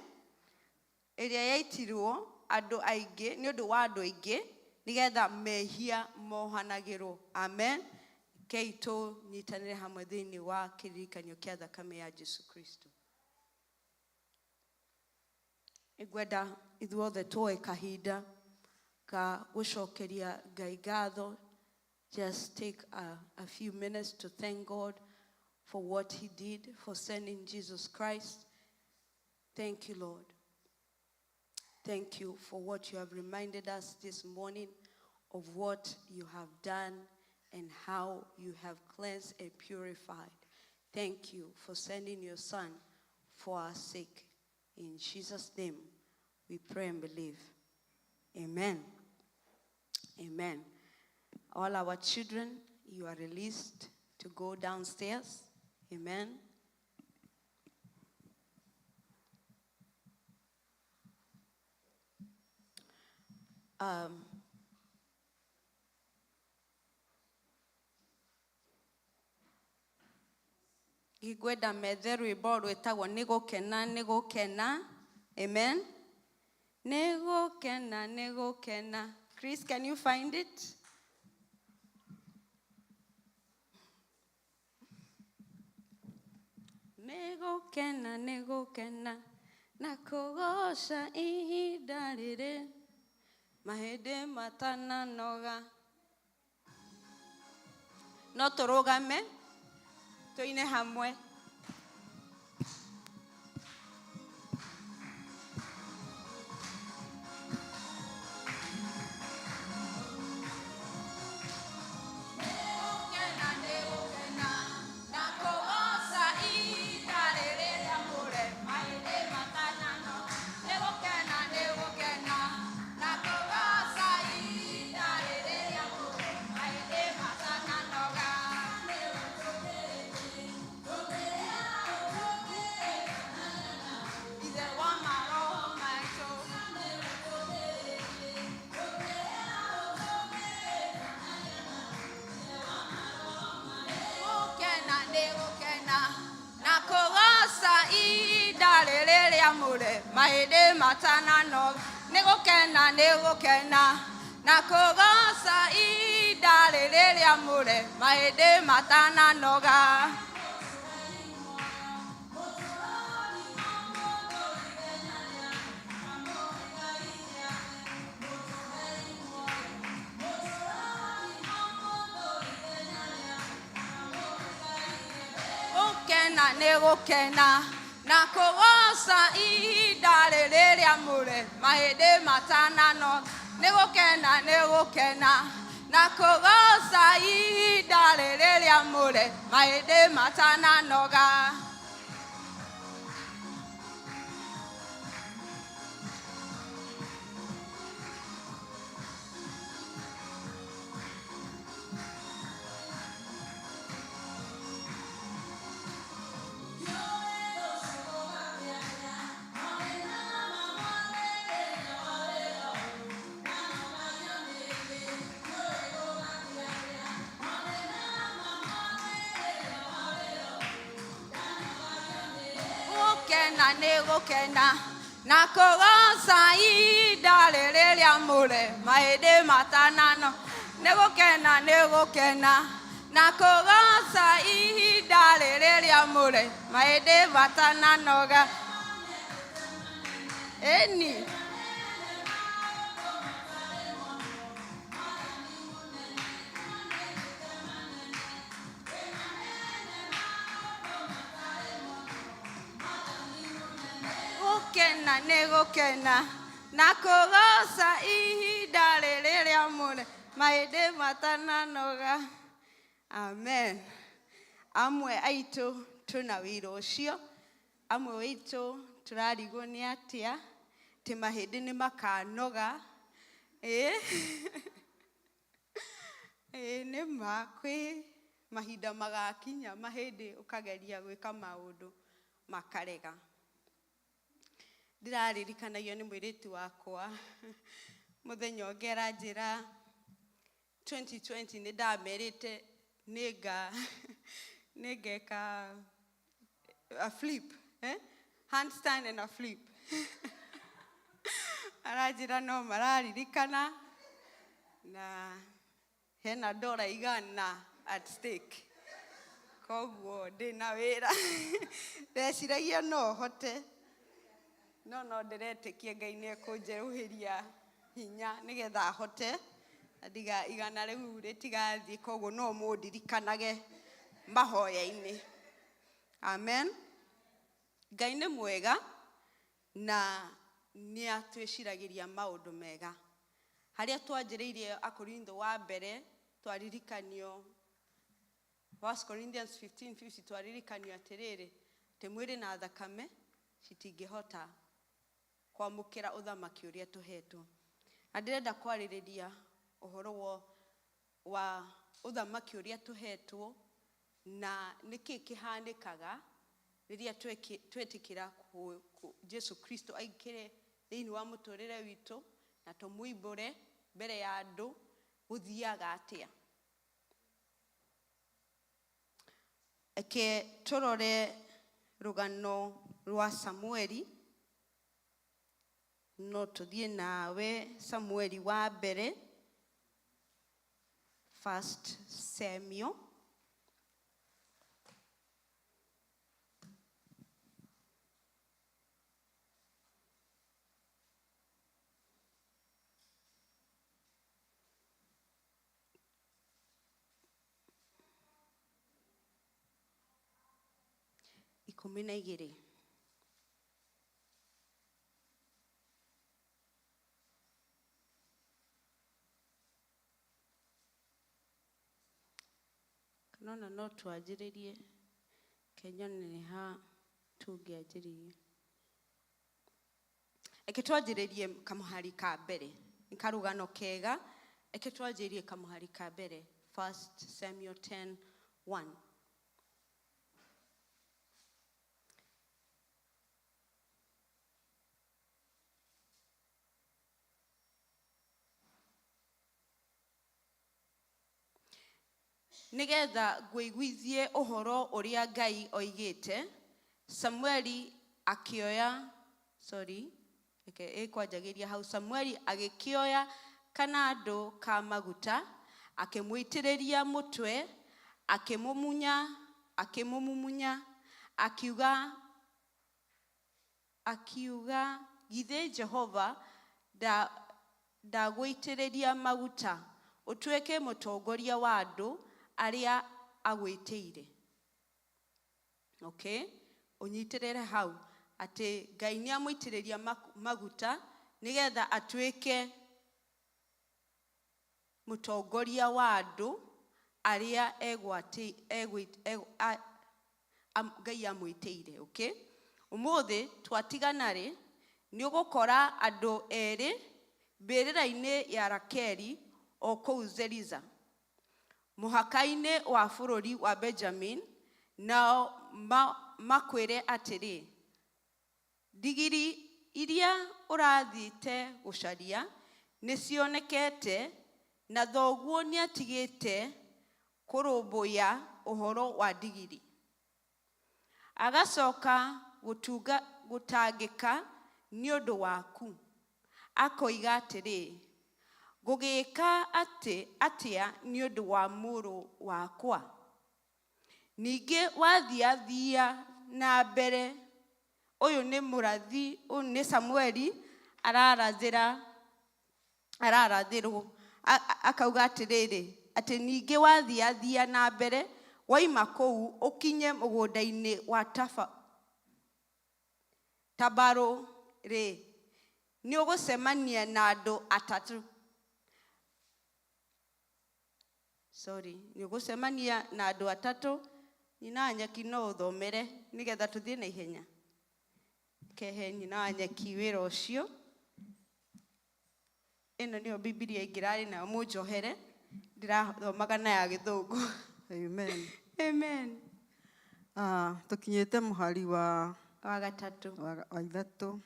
Ĩrĩa yaitirwo andũ aingĩ nĩ ũndũ wa andũ aingĩ nĩgetha mehia mohanagĩrwo. Amen. Rekei tũnyitanĩre hamwe thĩinĩ wa kĩririkanio kĩa thakame ya Jesu Kristo. Nĩngwenda ithuothe tuoe kahinda ga gũcokeria Ngai ngatho. Just take a few minutes to thank God for what he did, for sending Jesus Christ. Thank you, Lord. Thank you for what you have reminded us this morning of what you have done and how you have cleansed and purified. Thank you for sending your Son for our sake. In Jesus' name, we pray and believe. Amen. Amen. All our children, you are released to go downstairs. Amen. Ngwenda methe rwĩmbo rwĩtagwo nĩ gũkena nĩ gũkena. Amen. Nĩ gũkena nĩ gũkena. Chris, can you find it? Nĩ gũkena nĩ gũkena na kũgoca ihinda rĩrĩ mahĩndĩ matananoga. No tũrũgame tũine hamwe. Mahĩndĩ matananoga nĩ gũkena nĩ gũkena na kũgoca ihinda rĩrĩ rĩamũre mahĩndĩ matananoga. Gũkena nĩ gũkena na kũgoca ihinda rĩrĩ rĩamũre mahĩndĩ matananoga nĩ gũkena nĩ gũkena na kũgoca ihinda rĩrĩ rĩamũre mahĩndĩ matananoga. Gũkena nĩ gũkena na kũgoca ihinda rĩrĩ rĩamũre mahĩndĩ matanano nĩ gũkena nĩ gũkena na kũgoca ihinda rĩrĩ rĩamũre mahĩndĩ matananoga. Ĩni gũkena nĩ gũkena na kũgoca ihinda rĩrĩ rĩamũre mahĩndĩ matananoga. Amen. Amwe aitũ twĩna wĩra ũcio, amwe witũ tũrarigwo nĩ atĩa atĩ mahĩndĩ nĩ makanoga. Ĩĩ ĩĩ nĩ ma kwĩ mahinda magakinya mahĩndĩ ũkageria gwĩka maũndũ makarega. Ndĩraririkanagio nĩ mũirĩtu wakwa mũthenya ũngĩ aranjĩra 2020 nĩ ndamerĩte nĩngeka a flip, eh? Handstand and a flip. Aranjĩra no mararirikana na hena dora 100 at stake, koguo ndĩna wĩra. Ndeciragia no hote, no no ndĩretĩkia Ngai nĩ ekũnjerũhĩria hinya nĩgetha hote ndiga 100 rĩu rĩtigathiĩ, koguo no mũndirikanage mahoya-inĩ. Amen. Ngai nĩ mwega na nĩ atwĩciragĩria maũndũ mega. Harĩa twanjĩrĩirie Akorintho wa mbere twaririkanio 1 Corinthians 15:50, twaririkanio atĩrĩrĩ atĩ mwĩrĩ na thakame citingĩhota kwamũkĩra ũthamaki ũrĩa tũhetwo. Na ndĩrenda kwarĩrĩria ũhoro wa ũthamaki ũrĩa tũhetwo na nĩkĩ kĩhanĩkaga rĩrĩa twetĩkĩra Jesu Kristo aingĩre thĩinĩ wa mũtũrĩre witũ na tũmũimbũre mbere ya andũ, gũthiaga atĩa. Reke tũrore rũgano rwa Samueli. No tũthiĩ nawe Samueli wa mbere, First Samuel. 12. Kana ona no twanjĩrĩrie, reke nyone nĩ ha tũngĩanjĩrĩria. Reke twanjĩrĩrie kamũhari ka mbere, nĩ karũgano kega. Reke twanjĩrĩrie kamũhari ka mbere, 1 Samuel 10:1. Nĩgetha ngũiguithie ũhoro ũrĩa Ngai oigĩte. Samueli akĩoya, sorry, reke ĩkwanjagĩria hau. Samueli agĩkĩoya kanandũ ka maguta, akĩmũitĩrĩria mũtwe, akĩmũmunya, akĩmũmumunya, akiuga Akiuga, Githĩ Jehova ndagũitĩrĩria maguta ũtuĩke mũtongoria wa andũ arĩa agwĩtĩire? Okay? Ũnyitĩrĩre hau atĩ Ngai nĩ amũitĩrĩria maguta nĩgetha atuĩke mũtongoria wa andũ arĩa Ngai amwĩtĩire. Okay? Ũmũthĩ twatigana rĩ, nĩ ũgũkora andũ erĩ mbĩrĩra-inĩ ya Rakeli o kũu Zeliza, mũhaka-inĩ wa bũrũri wa Benjamini, nao makwĩre atĩrĩ, Ndigiri iria ũrathiĩte gũcaria nĩcionekete, na thoguo nĩatigĩte kũrũmbũiya ũhoro wa ndigiri. Agacoka gũtangĩka nĩ ũndũ waku, akoiga atĩrĩ, 'Ngũgĩĩka atĩa nĩ ũndũ wa mũrũ wakwa? Ningĩ wathiathia na mbere, ũyũ nĩ mũrathi, ũyũ nĩ Samueli ararathĩra, ararathĩrwo, akauga atĩrĩrĩ, atĩ ningĩ wathiathia na mbere, waima kũu ũkinye mũgũnda-inĩ wa Tabaru-rĩ, nĩũgũcemania na andũ atatũ. Sorry, nĩ ũgũcemania na andũ atatũ. Nyina wa nyeki no ũthomere nĩgetha tũthiĩ na ihenya. Kehe nyina wa nyeki wĩra ũcio. Ĩno nĩyo Bibilia ingĩrarĩ nayo mũnjohere, ndĩrathomaga na ya gĩthũngũ. Amen. Amen. Ah, tũkinyĩte mũhari wa Wa gatatũ. Wa ithatũ.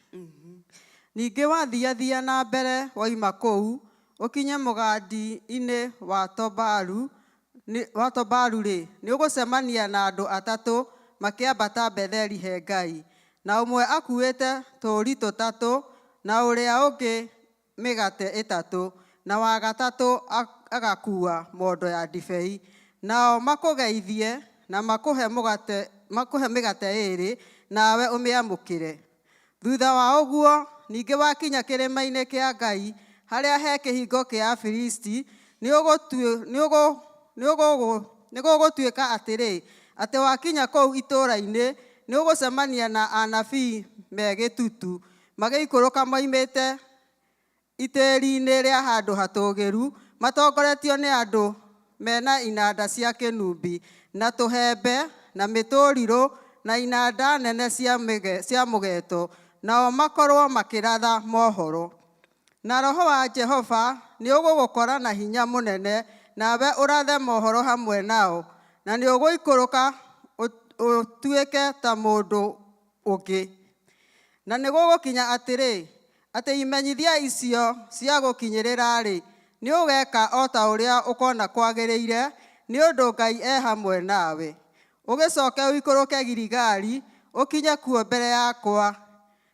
Ningĩ wathiathia na mbere woima kũu, ũkinye mũgandi-inĩ wa Tobaru, wa Tobaru-rĩ, nĩũgũcemania na andũ atatũ makĩambata Betheli he Ngai, na ũmwe akuuĩte tũũri tũtatũ, na ũrĩa ũngĩ mĩgate ĩtatũ, na wa gatatũ agakuua mondo ya ndibei. Nao makũgeithie na makũhe mũgate, makũhe mĩgate ĩĩrĩ, nawe ũmĩamũkĩre. Thutha wa ũguo, ningĩ wakinya kĩrĩma-inĩ kĩa Ngai, harĩa he kĩhingo kĩa Afilisti, nĩgũgũtuĩka atĩrĩ, atĩ wakinya kũu itũũra-inĩ, nĩũgũcemania na anabii me gĩtutu, magĩikũrũka moimĩte itĩri-inĩ rĩa handũ hatũũgĩru, matongoretio nĩ andũ me na inanda cia kĩnũbi, na tũhembe, na mĩtũrirũ, na inanda nene cia mũgeeto, nao makorũo makĩratha mohoro. Na Roho wa Jehova nĩũgũgũkora na hinya mũnene, nawe ũrathe mohoro hamwe nao, na nĩũgũikũrũka ũtuĩke ta mũndũ ũngĩ. Na nĩgũgũkinya atĩrĩ, atĩ imenyithia icio ciagũkinyĩrĩra-rĩ, nĩũgeka o ta ũrĩa ũkona kwagĩrĩire, nĩ ũndũ Ngai e hamwe nawe. Ũgĩcoke ũikũrũke Giligali, ũkinye kuo mbere yakwa,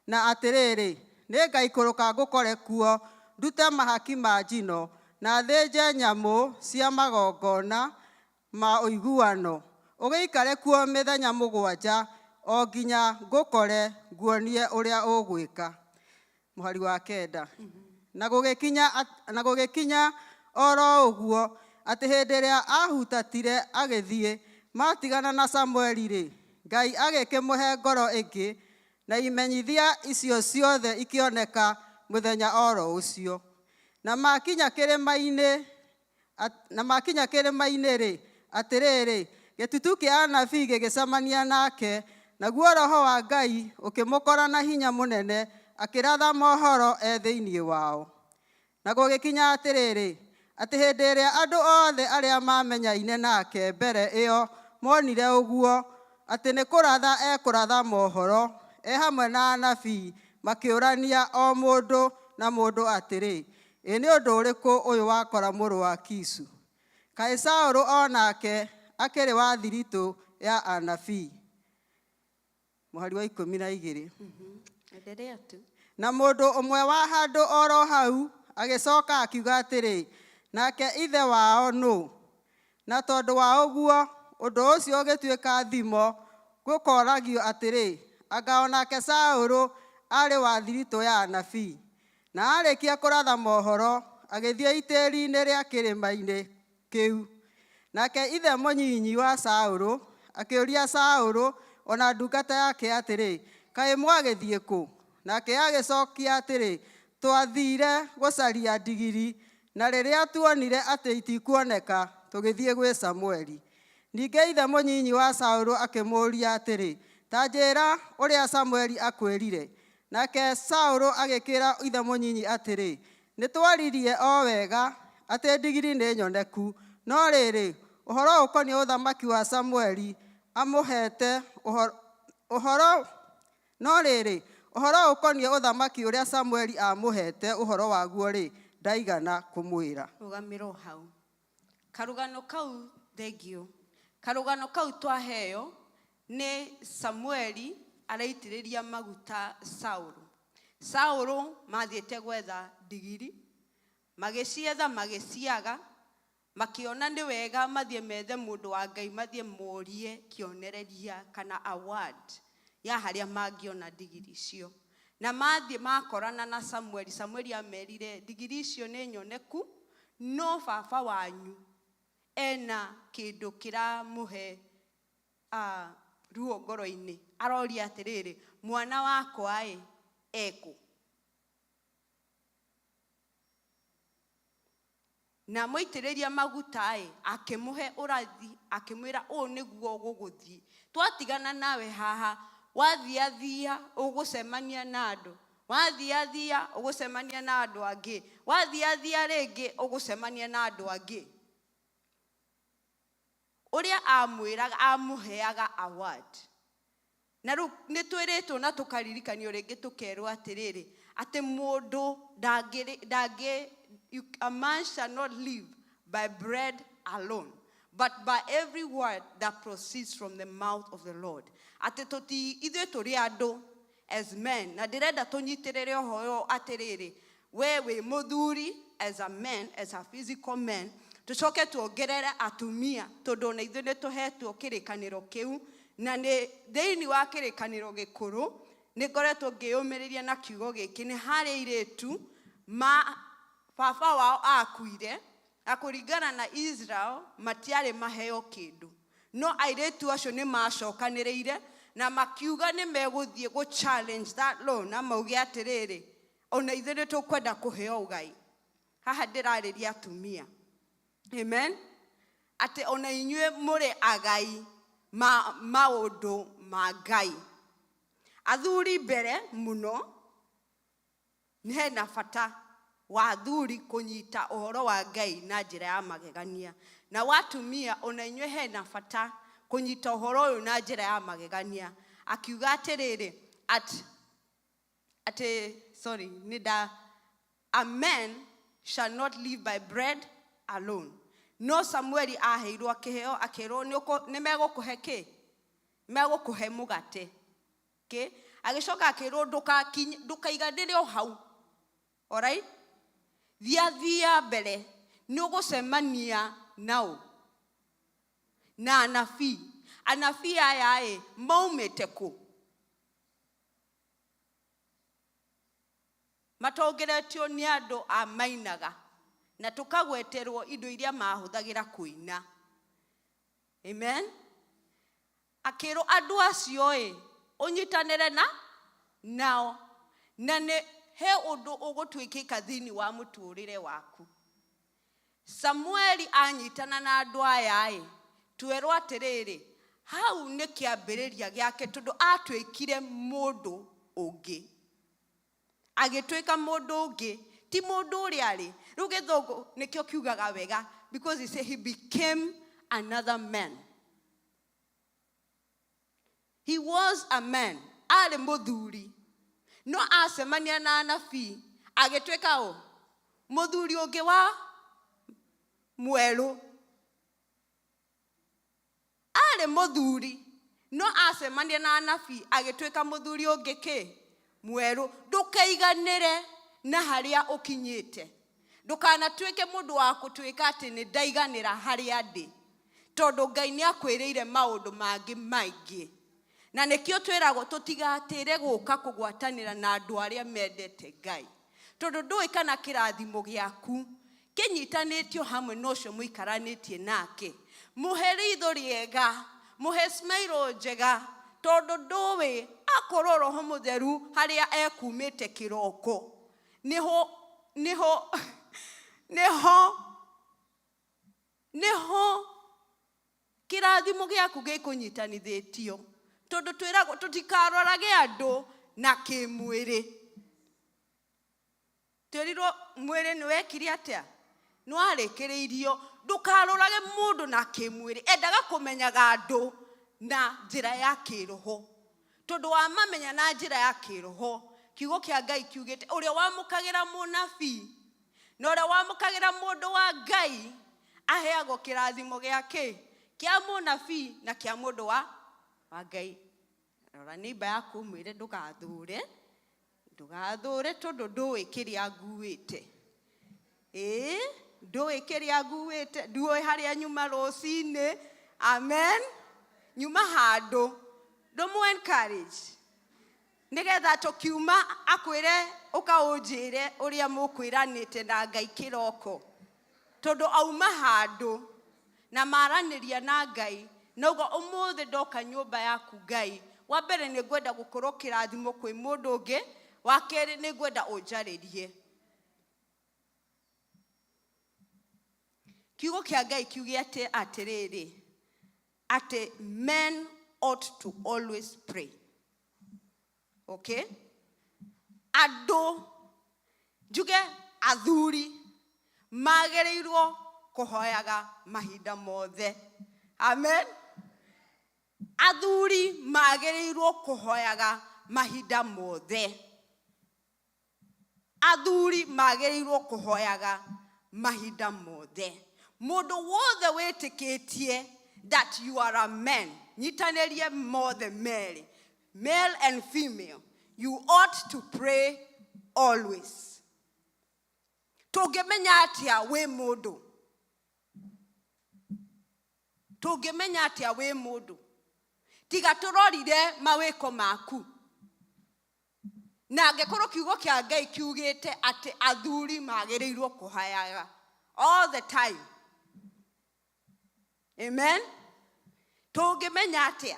na atĩrĩrĩ, nĩngaikũrũka ngũkore kuo, ndute mahaki ma njino, na thĩnje nyamũ cia magongona ma ũiguano, ũgĩikare kuo mĩthenya mũgwanja, o nginya ngũkore nguonie ũrĩa ũgwĩka. Mũhari wa kenda. Na gũgĩkinya, na gũgĩkinya o ro ũguo, atĩ hĩndĩ ĩrĩa aahutatire agĩthiĩ, maatigana na Samueli-rĩ, Ngai agĩkĩmũhe ngoro ĩngĩ, na imenyithia icio ciothe ikĩoneka mũthenya oro ũcio. Na makinya kĩrĩma-inĩ, na makinya kĩrĩma-inĩ-rĩ, atĩrĩrĩ, gĩtutu kĩa anabii gĩgĩcemania nake, naguo Roho wa Ngai ũkĩmũkora na hinya mũnene, akĩratha mohoro e thĩinĩ wao. Na gũgĩkinya atĩrĩrĩ, atĩ hĩndĩ ĩrĩa andũ othe arĩa maamenyaine nake mbere ĩyo monire ũguo, atĩ nĩ kũratha ekũratha mohoro e hamwe na anabii, makĩũrania o mũndũ na mũndũ atĩrĩ, Ĩ nĩ ũndũ ũrĩkũ ũyũ wakora mũrũ wa Kishu? Kaĩ Saũlũ o nake akĩrĩ wa thiritũ ya anabii? Mũhari wa 12. Endelea tu. Na mũndũ ũmwe wa handũ oro hau agĩcoka akiuga atĩrĩ, Nake ithe wao nũ? Na tondũ wa ũguo, ũndũ ũcio ũgĩtuĩka thimo, gũkoragio atĩrĩ, Anga o nake Saũlũ arĩ wa thiritũ ya anabii? Na aarĩkia kũratha mohoro, agĩthiĩ itĩri-inĩ rĩa kĩrĩma-inĩ kĩu. Nake ithe mũnyinyi wa Saũlũ akĩũria Saũlũ o na ndungata yake atĩrĩ, Kaĩ mwagĩthiĩ kũ? Nake agĩcokia atĩrĩ, Twathiire gũcaria ndigiri, na rĩrĩa tuonire atĩ itikuoneka, tũgĩthiĩ gwĩ Samueli. Ningĩ ithe mũnyinyi wa Saũlũ akĩmũũria atĩrĩ, Ta njĩĩra ũrĩa Samueli akwĩrire. Nake Saũlũ agĩkĩĩra ithe mũnyinyi atĩrĩ, Nĩ twaririe o wega atĩ ndigiri nĩ nyoneku, no rĩrĩ, ũhoro ũkoniĩ ũthamaki wa Samueli amũheete ũhoro, no rĩrĩ, ũhoro ũkoniĩ ũthamaki ũrĩa Samueli aamũheete ũhoro waguo-rĩ, ndaigana kũmwĩra. Rũgamĩra o hau. Karũgano kau, thengiũ. Karũgano kau twaheo nĩ Samueli araitĩrĩria maguta Saũlũ. Saũlũ mathiĩte gwetha ndigiri, magĩcietha magĩciaga, makĩona nĩ wega mathiĩ methe mũndũ wa Ngai mathiĩ morie kĩonereria kana award ya harĩa mangĩona ndigiri icio. Na mathiĩ makorana na Samueli, Samueli amerire ndigiri icio nĩ nyoneku, no baba wanyu ena kĩndũ kĩramũhe ruo ngoro-inĩ. Aroria atĩrĩrĩ, mwana wakwa ĩ, ekũ? Na amũitĩrĩria maguta-ĩ, akĩmũhe ũrathi, akĩmwĩra ũũ nĩguo gũgũthiĩ. Twatigana nawe haha, wathiathia ũgũcemania na andũ, wathiathia ũgũcemania na andũ angĩ, wathiathia rĩngĩ ũgũcemania na andũ angĩ. Ũrĩa amwĩraga, amũheaga award. Na rĩu nĩ twĩrĩtwo na tũkaririkanio rĩngĩ tũkerwo atĩrĩrĩ, atĩ mũndũ ndangĩ, a man shall not live by bread alone, but by every word that proceeds from the mouth of the Lord. Atĩ tũti, ithuĩ tũrĩ andũ as men, na ndĩrenda tũnyitĩrĩre ũhoro atĩrĩrĩ, we wĩ mũthuri as a man, as a physical man, tũcoke tuongerere atumia, tondũ ona ithuĩ nĩ tũhetwo kĩrĩkanĩro kĩu, na nĩ thĩinĩ wa kĩrĩkanĩro gĩkũrũ, nĩ ngoretwo ngĩyũmĩrĩria na kiugo gĩkĩ, nĩ harĩ airĩtu ma baba wao akuire, na kũringana na Israel matiarĩ maheo kĩndũ. No airĩtu acio nĩ macokanĩrĩire na makiuga nĩ megũthiĩ gũ challenge that law, na mauge atĩrĩrĩ, ona ithuĩ nĩ tũkwenda kũheo ũgai. Haha ndĩrarĩria atumia. Amen. Atĩ ona inyuĩ mũrĩ agai ma maũndũ ma Ngai. Athuri mbere mũno, nĩ hena bata wa athuri kũnyita ũhoro wa Ngai na njĩra ya magegania. Na wa atumia ona inyuĩ hena bata kũnyita ũhoro ũyũ na njĩra ya magegania. Akiuga atĩrĩrĩ, at atĩ sorry, nĩ nda, a man shall not live by bread alone. No Samueli aheirwo akĩheo akĩrwo nĩ megũkũhe kĩ? Megũkũhe mũgate. Okay? Agĩcoka akĩrwo ndũkaiganĩre o hau. Alright? Thiathia mbere nĩ ũgũcemania nao na anabii. Anabii aya ĩ maumĩte kũ? Matongoretio nĩ andũ a mainaga na tũkagweterwo indo iria mahũthagĩra kũina. Amen. Akĩrwo andũ acio ĩ ũnyitanĩre na nao na nĩ he ũndũ ũgũtuĩkĩka thĩinĩ wa mũtũrĩre waku. Samueli anyitana na andũ aya ĩ, twerwo atĩrĩrĩ, hau nĩ kĩambĩrĩria gĩake tondũ atuĩkire mũndũ ũngĩ. Agĩtuĩka mũndũ ũngĩ, ti mũndũ ũrĩa arĩ. Rĩu gĩthũngũ nĩkĩo kiugaga wega because he say he became another man. He was a man, arĩ mũthuri. No acemania na anabii, agĩtuĩka ũ? Mũthuri ũngĩ wa mwerũ. Arĩ mũthuri, no acemania na anabii, agĩtuĩka mũthuri ũngĩ kĩ? Mwerũ. Ndũkaiganĩre na harĩa ũkinyĩte. Ndũkanatuĩke mũndũ wa gũtuĩka atĩ nĩ ndaiganĩra harĩa ndĩ. Tondũ Ngai nĩ akwĩrĩire maũndũ mangĩ maingĩ. Na nĩkĩo twĩragwo tũtigatĩre gũka kũgwatanĩra na andũ arĩa mendete Ngai. Tondũ ndũĩ kana kĩrathimo gĩaku kĩnyitanĩtio hamwe na ũcio mũikaranĩtie nake. Mũhe ritho rĩega, mũhe smile njega, tondũ ndũĩ akorwo Roho Mũtheru harĩa ekumĩte kĩroko, nĩho, nĩho, nĩho, nĩho kĩrathimo gĩaku gĩkũnyitanithĩtio. Tondũ twĩragwo tũtikarorage andũ na kĩmwĩrĩ. Twĩrirwo mwĩrĩ nĩ wekire atĩa? Nĩ warĩkĩrĩirio. Ndũkarorage mũndũ na kĩmwĩrĩ. Endaga kũmenyaga andũ na njĩra ya kĩroho. Tondũ wamamenya na njĩra ya kĩroho, kiugo kĩa Ngai kiugĩte ũrĩa wamũkagĩra mũnabii na ũrĩa wamũkagĩra mũndũ wa Ngai aheagwo kĩrathimo gĩa kĩ? Kĩa mũnabii na kĩa mũndũ wa Ngai. Rora neighbor yaku ũmwĩre ndũgathũre, ndũgathũre tondũ ndũĩ kĩrĩa nguĩte. Ĩĩ, ndũĩ kĩrĩa nguĩte, ndũĩ harĩa nyuma rũcinĩ. Amen. Nyuma handũ. Ndũmũ encourage. Nĩgetha tũkiuma akwĩre ũka ũnjĩre ũrĩa mũkwĩranĩte na Ngai kĩroko. Tondũ auma handũ na maranĩria na Ngai, noguo ũmũthĩ ndoka nyũmba yaku Ngai, wa mbere nĩ ngwenda gũkorwo kĩrathimo kwĩ mũndũ ũngĩ, wa kerĩ nĩ ngwenda ũnjarĩrie. Kiugo kĩa Ngai kiugĩte atĩrĩrĩ, atĩ men ought to always pray. Okay? Andũ, njuge athuri, magĩrĩirwo kũhoyaga mahinda mothe. Amen. Athuri magĩrĩirwo kũhoyaga mahinda mothe. Athuri magĩrĩirwo kũhoyaga mahinda mothe. Mũndũ wothe wĩtĩkĩtie that you are a man, nyitanĩrie mothe merĩ, male and female, you ought to pray always. Tũngĩmenya atĩa wĩ mũndũ? Tũngĩmenya atĩa wĩ mũndũ? Tiga tũrorire mawĩko maku. Na angĩkorwo kiugo kĩa Ngai kiugĩte atĩ athuri magĩrĩirwo kũhayaga all the time. Amen. Tũngĩmenya atĩa?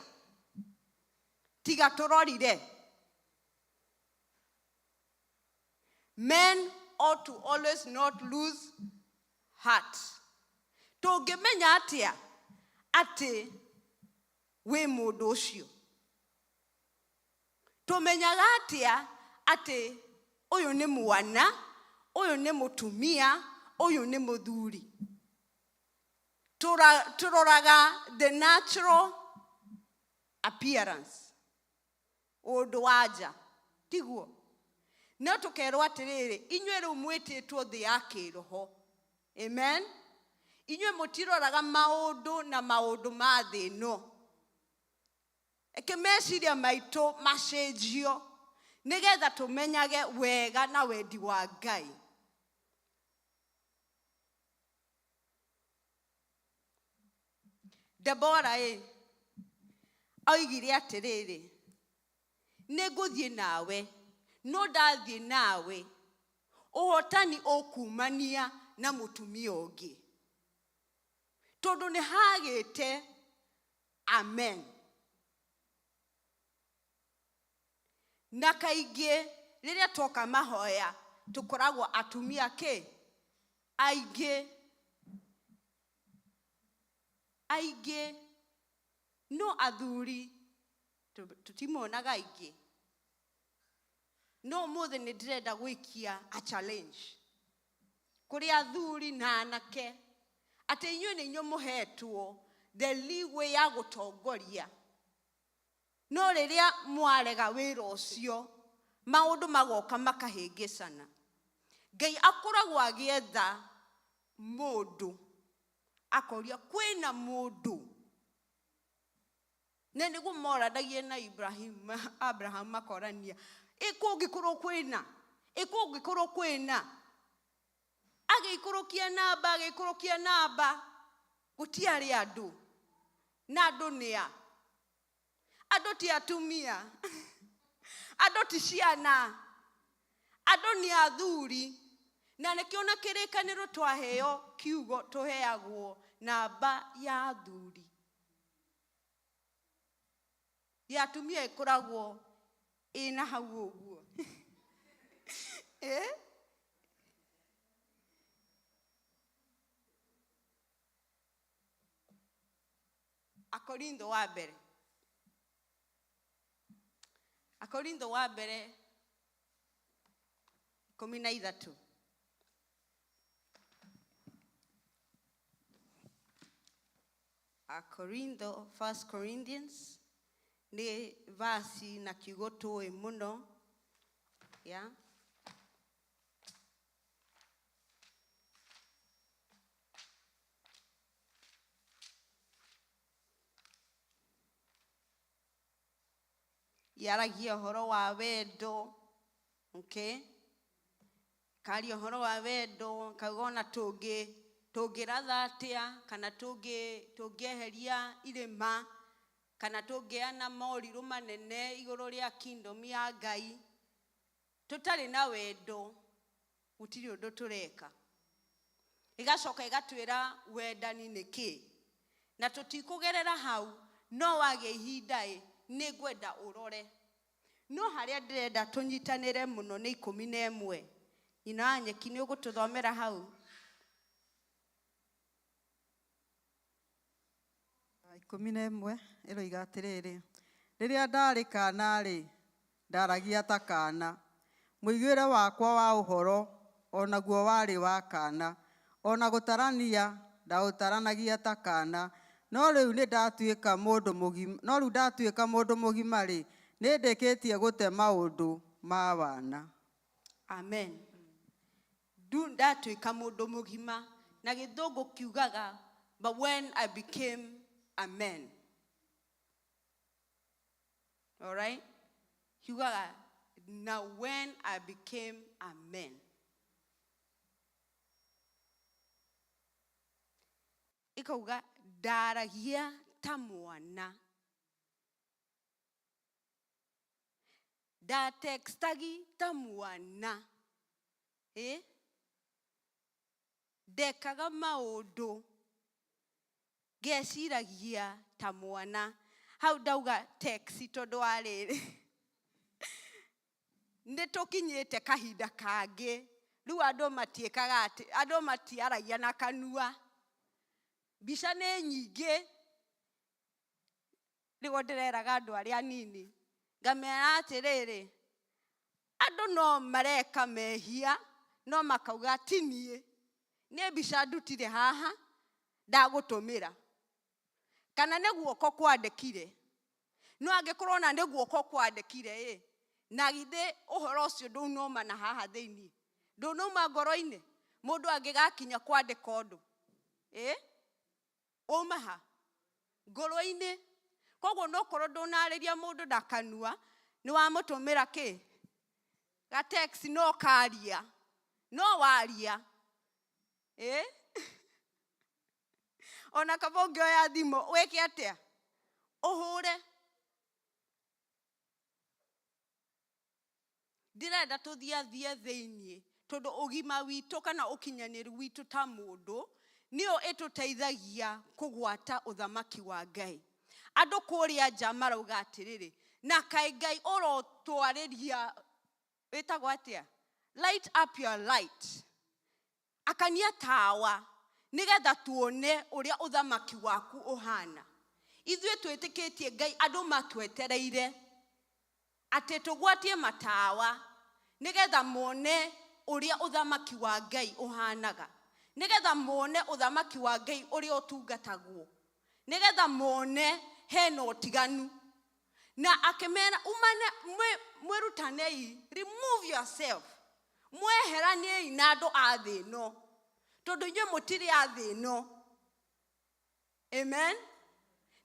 Tiga tũrorire. Men ought to always not lose heart. Tũngĩmenya atĩa atĩ wĩ mũndũ ũcio? Tũmenyaga atĩa atĩ ũyũ nĩ mwana, ũyũ nĩ mũtumia, ũyũ nĩ mũthuri? Tũroraga the natural appearance, ũndũ wa nja, tiguo? No tũkerwo atĩrĩrĩ, inyuĩ rĩu mwĩtĩtwo thĩ ya kĩroho. Amen. Inyuĩ mũtiroraga maũndũ na maũndũ ma thĩ ĩno. Reke meciria maitũ macenjio nĩgetha tũmenyage wega na wendi wa Ngai. Debora ĩ, oigire atĩrĩrĩ, nĩ ngũthiĩ nawe, no ndathiĩ nawe, ũhotani ũkumania na mũtumia ũngĩ. Tondũ nĩ hagĩte amen. Na kaingĩ rĩrĩa twoka mahoya tũkoragwo atumia kĩ aingĩ aingĩ, no athuri tũtimonaga aingĩ. No ũmũthĩ nĩ ndĩrenda gwĩkia a challenge kũrĩ athuri na anake atĩ inyuĩ nĩ inyuĩ mũhetwo the leeway ya gũtongoria, no rĩrĩa mwarega wĩra ũcio maũndũ magoka makahĩngĩcana. Ngai akoragwo agĩetha mũndũ, akoria kwĩna mũndũ, na nĩguo moranagie na Ibrahim, Abraham makorania, ĩ kũngĩkorwo kwĩna, ĩ kũngĩkorwo kwĩna, agĩikũrũkia namba, agĩikũrũkia namba, gũtiarĩ andũ. Na andũ nĩ a? Andũ ti atumia, andũ ti ciana, andũ nĩ athuri. Na nĩkĩo na kĩrĩkanĩro twaheo kiugo tũheagwo namba ya athuri, ya atumia ĩkoragwo ĩna hau ũguo. Eh? Akorintho wa mbere, Akorintho wa mbere 13. Akorintho, First Corinthians, nĩ vasi na kiugo tũĩ mũno ya yaragia ũhoro wa wendo, okay? Karia ũhoro wa wendo, kauga ona tũngĩratha atĩa, kana tũngĩeheria irĩma, kana tũngĩana morirũ manene igũrũ rĩa kingdom ya Ngai, tũtarĩ na wendo gũtirĩ ũndũ tũreka. Ĩgacoka ĩgatwĩra wendani nĩ kĩ, na tũtikũgerera hau, no wagĩa ihinda ĩ nĩ ngwenda ũrore. No harĩa ndĩrenda tũnyitanĩre mũno nĩ 11. Nyina wa nyeki nĩ ũgũtũthomera hau. 11 ĩroiga atĩrĩrĩ, rĩrĩa ndarĩ kana-rĩ, ndaragia ta kana, mũiguĩre wakwa wa ũhoro onaguo warĩ wa kana, ona gũtarania ndaũtaranagia ta kana, no rĩu nĩ ndatuĩka mũndũ mũgima, no rĩu ndatuĩka mũndũ mũgima-rĩ, nĩ ndĩkĩtie gũte maũndũ ma wana. Amen. Ndu ndatuĩka mũndũ mũgima, na gĩthũngũ kiugaga but when I became a man. All right? Kiugaga now when I became a man. Ikauga ndaragia ta mwana, ndatextagi ta mwana, ndekaga maũndũ ngeciragia ta mwana. Hau ndauga text tondũ wa rĩrĩ, nĩ tũkinyĩte kahinda kangĩ rĩu andũ matiĩkaga atĩ, andũ matiaragia na kanua, mbica nĩ nyingĩ. Nĩguo ndĩreraga andũ arĩa anini, ngamera atĩrĩrĩ, andũ no mareka mehia no makauga ti niĩ, nĩ mbica ndutire haha ndagũtũmĩra, kana nĩ guoko kwandĩkire. No angĩkorwo ona nĩ guoko kwandĩkire ĩ, na githĩ ũhoro ũcio ndũnauma na haha thĩiniĩ, ndũnauma ngoro-inĩ? Mũndũ angĩgakinya kwandĩka ũndũ ĩ, wauma ha? Ngoro-inĩ. Koguo no korwo ndũnarĩria mũndũ na kanua, nĩ wamũtũmĩra kĩ? Ga text, no karia, no waria. Ona kaba ũngĩoya thimũ wĩke atĩa? Ũhũre. Ndĩrenda tũthiathie thĩiniĩ, tondũ ũgima witũ kana ũkinyanĩru witũ ta mũndũ nĩyo ĩtũteithagia kũgwata ũthamaki wa Ngai. Andũ kũrĩa nja marauga atĩrĩrĩ, Na kaĩ Ngai ũrotwarĩria wĩtagwo atĩa? Light up your light. Akania tawa nĩgetha tuone ũrĩa ũthamaki waku ũhana. Ithuĩ twĩtĩkĩtie Ngai andũ matwetereire atĩ tũgwatie matawa nĩgetha mone ũrĩa ũthamaki wa Ngai ũhanaga, nĩgetha mone ũthamaki wa Ngai ũrĩa ũtungatagwo, nĩgetha mone hena ũtiganu. Na akĩmera umane mwĩrutanei, remove yourself, mweheraniei na andũ a thĩ ĩno, tondũ inyuĩ mũtirĩ a thĩ ĩno. Amen.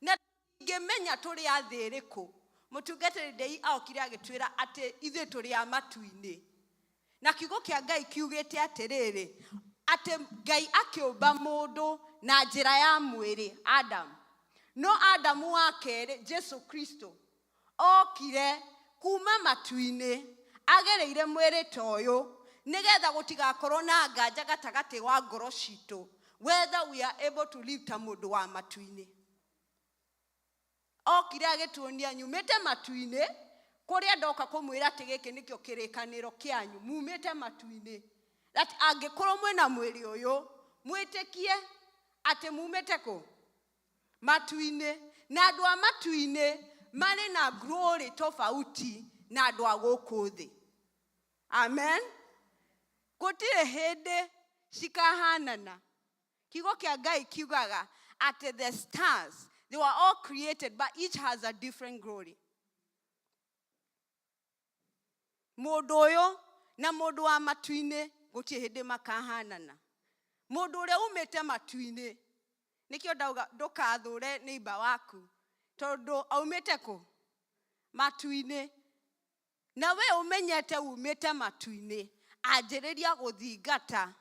Na tũngĩmenya tũrĩ a thĩ ĩrĩkũ, mũtungatĩri Ndei aokire agĩtwĩra atĩ ithuĩ tũrĩ a matu-inĩ. Na kiugo kĩa Ngai kiugĩte atĩrĩrĩ, atĩ Ngai akĩũmba mũndũ na njĩra ya mwĩrĩ, Adam. No Adamu wa kerĩ, Jesu Kristo, okire kuma matu-inĩ agereire mwĩrĩ ta ũyũ, nĩgetha gũtigakorwo na nganja gatagatĩ wa ngoro citũ, whether we are able to live ta mũndũ wa matu-inĩ. Okire agĩtuonia nyumĩte matu-inĩ, kũrĩa ndoka kũmwĩra atĩ gĩkĩ nĩkĩo kĩrĩkanĩro kĩanyu, mumĩte matu-inĩ. That angĩkorwo mwĩna mwĩrĩ ũyũ, mwĩtĩkie atĩ mumĩte kũ? Matu-inĩ. Na andũ a matu-inĩ marĩ na glory tofauti na andũ a gũkũ thĩ. Amen. Gũtirĩ hĩndĩ cikahanana. Kiugo kĩa Ngai kiugaga atĩ the stars, they were all created, but each has a different glory. Mũndũ ũyũ na mũndũ wa matu-inĩ gũtirĩ hĩndĩ makahanana. Mũndũ ũrĩa umĩte matu-inĩ, nĩkĩo ndauga ndũkathũre neighbor waku, tondũ aumĩte kũ? Matu-inĩ. Na we ũmenyete umĩte matu-inĩ, anjĩrĩria gũthingata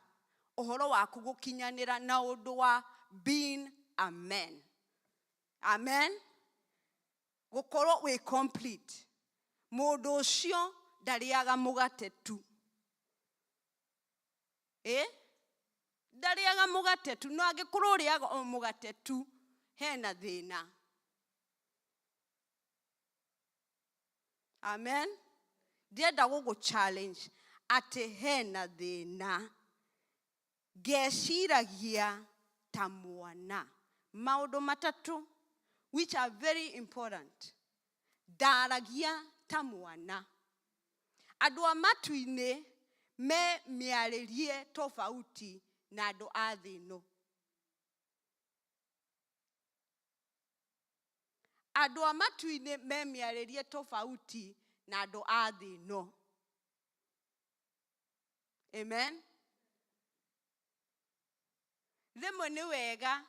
ũhoro waku gũkinyanĩra na ũndũ wa being a man. Amen. Gũkorwo wĩ complete. Mũndũ ũcio ndarĩaga mũgate tu. Ndarĩaga mũgate tu, no angĩkorwo ũrĩaga o mũgate tu, hena thĩna. Amen. Ndĩrenda gũgũ challenge atĩ hena thĩna. Ngeciragia ta mwana. Maũndũ matatũ which are very important. Ndaragia ta mwana. Andũ a matu-inĩ me mĩarĩrie tofauti na andũ a thĩ ĩno. Andũ a matu-inĩ me mĩarĩrie tofauti na andũ a thĩ ĩno. Amen. Rĩmwe nĩ wega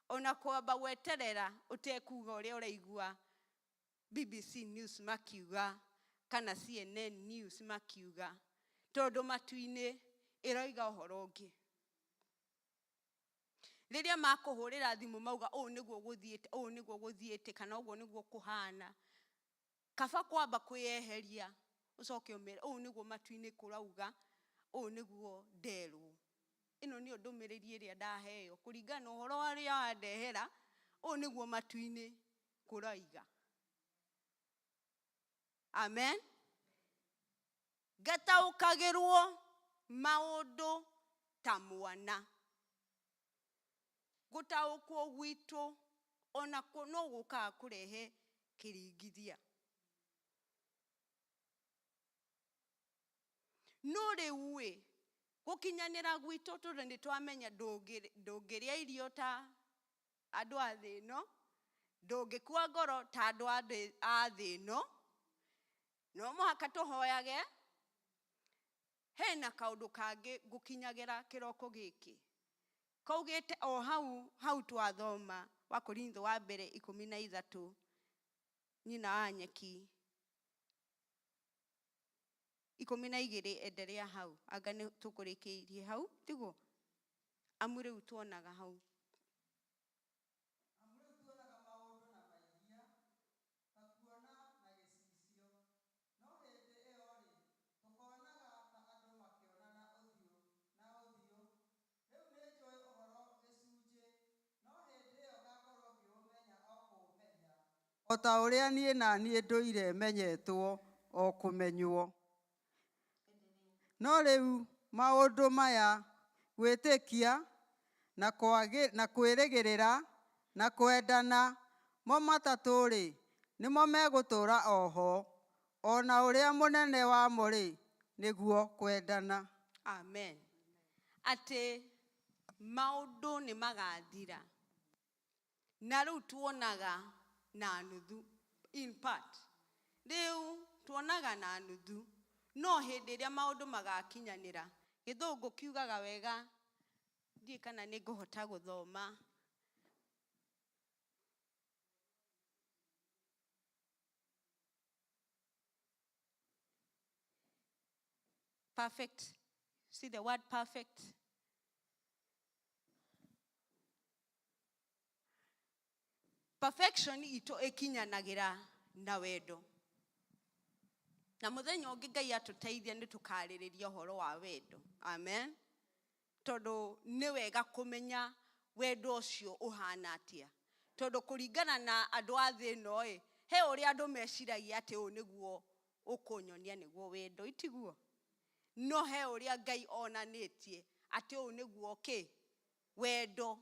ona kwamba gweterera ũtekuga ũrĩa ũraigua BBC News makiuga kana CNN News makiuga, tondũ matu-inĩ ĩroiga ũhoro ũngĩ. Rĩrĩa makũhũrĩra thimũ mauga ũũ nĩguo gũthiĩte, ũũ nĩguo gũthiĩte, kana ũguo nĩguo kũhana, kaba kwamba kwĩyeheria ũcoke ũmere ũũ nĩguo matu-inĩ kũrauga, ũũ nĩguo nderwo. Ĩno nĩyo ndũmĩrĩri ĩrĩa ndaheo kũringana na ũhoro ũrĩa wandehera, ũũ nĩguo matu-inĩ kũraiga. Amen. Ngataũkagĩrwo maũndũ ta mwana. Gũtaũkwo gwitũ ona no gũkaga kũrehe kĩringithia. No rĩu ĩ, gũkinyanĩra gwitũ tondũ nĩ twamenya ndũngĩrĩa irio ta andũ a thĩ ĩno, ndũngĩkua ngoro ta andũ a thĩ ĩno, no mũhaka tũhoyage. Hena kaũndũ kangĩ ngũkinyagĩra kĩroko gĩkĩ. Kaugĩte o hau, hau twathoma wa Korintho wa mbere 13, nyina wa nyeki 12, endelea hau, anga nĩ tũkũrĩkĩirie hau, tiguo? Amu rĩu tuonaga hau. Amu rĩu tuonaga maũndũ na mairia, ta kuona na gĩcicio, no hĩndĩ ĩyo-rĩ, tũkonaga ta andũ makĩonana ũthiũ na ũthiũ. Rĩu nĩnjũĩ ũhoro gĩcunjĩ, no hĩndĩ ĩyo ngakorwo ngĩũmenya o kũũmenya, O ta ũrĩa niĩ na niĩ ndũire menyetwo o kũmenywo. No rĩu maũndũ maya, gwĩtĩkia na na kwĩrĩgĩrĩra na kwendana, mo matatũ-rĩ, nĩmo megũtũũra o ho, o na ũrĩa mũnene wamo-rĩ, nĩguo kwendana. Amen. Atĩ maũndũ nĩ magathira. Na rĩu tuonaga na nuthu, in part. Rĩu tuonaga na nuthu, no hĩndĩ ĩrĩa maũndũ magakinyanĩra, gĩthũngũ kiugaga wega, ndiũĩ kana nĩ ngũhota gũthoma. Perfect. See the word perfect? Perfection itũ ĩkinyanagĩra na wendo. Na mũthenya ũngĩ Ngai atũteithia nĩ tũkarĩrĩria ũhoro wa wendo. Amen. Tondũ nĩ wega kũmenya wendo ũcio ũhana atĩa. Tondũ kũringana na andũ a thĩ ĩno ĩ, he ũrĩa andũ meciragia atĩ ũũ nĩguo ũkũnyonia nĩguo wendo, itiguo? No he ũrĩa Ngai onanĩtie atĩ ũũ nĩguo kĩ? Wendo.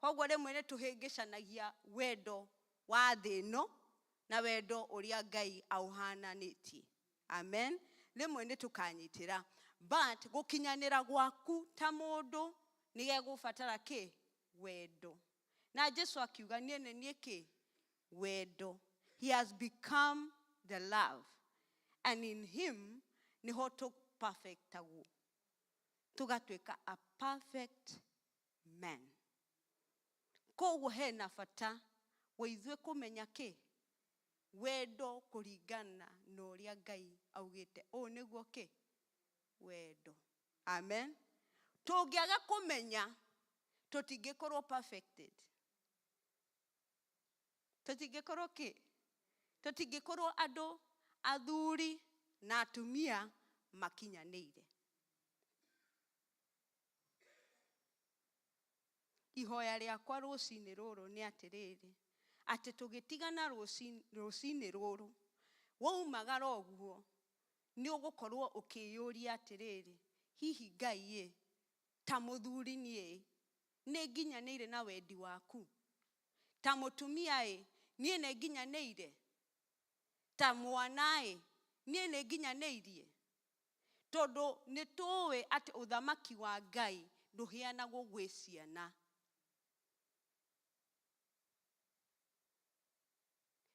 Koguo rĩmwe nĩ tũhĩngĩcanagia wendo wa thĩ ĩno na wendo ũrĩa Ngai aũhananĩtie. Amen. Rĩmwe nĩ tũkanyitĩra. But gũkinyanĩra gwaku ta mũndũ nĩ gegũbatara kĩ? Wendo. Na Jesu akiuga niĩ nĩ niĩ kĩ? Wendo. He has become the love. And in him nĩho tũ perfectagwo. Tũgatuĩka a perfect man. Koguo hena bata wa ithuĩ kũmenya kĩ? Wendo kũringana na ũrĩa Ngai augĩte. Ũũ nĩguo kĩ? Wendo. Amen. Tũngĩaga kũmenya, tũtingĩkorwo perfected. Tũtingĩkorwo kĩ? Tũtingĩkorwo andũ athuri na atumia makinyanĩire. Ihoya rĩakwa rũcinĩ rũrũ nĩ atĩrĩrĩ, atĩ tũgĩtigana rũcinĩ rũrũ, waumagara ũguo, nĩ ũgũkorwo ũkĩyũria atĩrĩrĩ, hihi Ngai ĩ, ta mũthuri niĩ, nĩ nginyanĩire na wendi waku? Ta mũtumia ĩ, niĩ nĩ nginyanĩire? Ta mwana ĩ, niĩ nĩ nginyanĩirie? Tondũ nĩ tũĩ atĩ ũthamaki wa Ngai ndũheanagwo gwĩ ciana.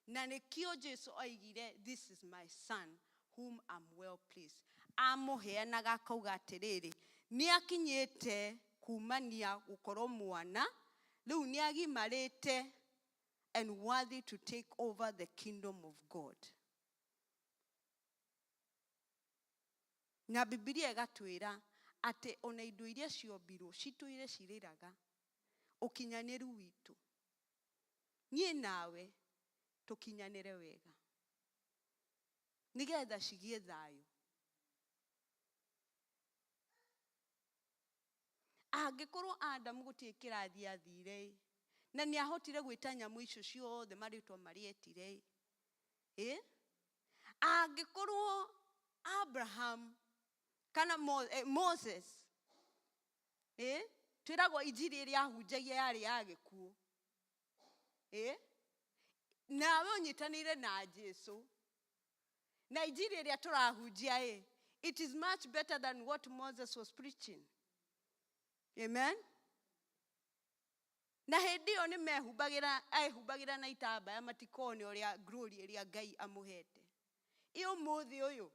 Na nĩkĩo Jesu oigire, this is my son whom I'm well pleased. Amũheanaga akauga atĩrĩrĩ, nĩ akinyĩte kumania gũkorwo mwana, rĩu nĩ agimarĩte and worthy to take over the kingdom of God. Na Bibilia ĩgatwĩra atĩ ona indo iria ciombirwo citũire cirĩraga ũkinyanĩru witũ. Niĩ nawe tũkinyanĩre wega nĩgetha cigĩe thayũ. Angĩkorwo Adamu gũtirĩ kĩrathi athire ĩ, na nĩ ahotire gwĩta nyamũ icio ciothe marĩtwa marĩa etire ĩ, angĩkorwo Abraham kana Moses, twĩragwo injiri ĩrĩa ahunjagia yarĩ ya gĩkuũ, nawe ũnyitanĩire na Jesu na injiri ĩrĩa tũrahunjia ĩ, it is much better than what Moses was preaching. Amen. Na hĩndĩ ĩyo nĩ mehumbagĩra, ehumbagĩra na itambaya matikone ũrĩa glory ĩrĩa Ngai amũhete. Ĩ ũmũthĩ ũyũ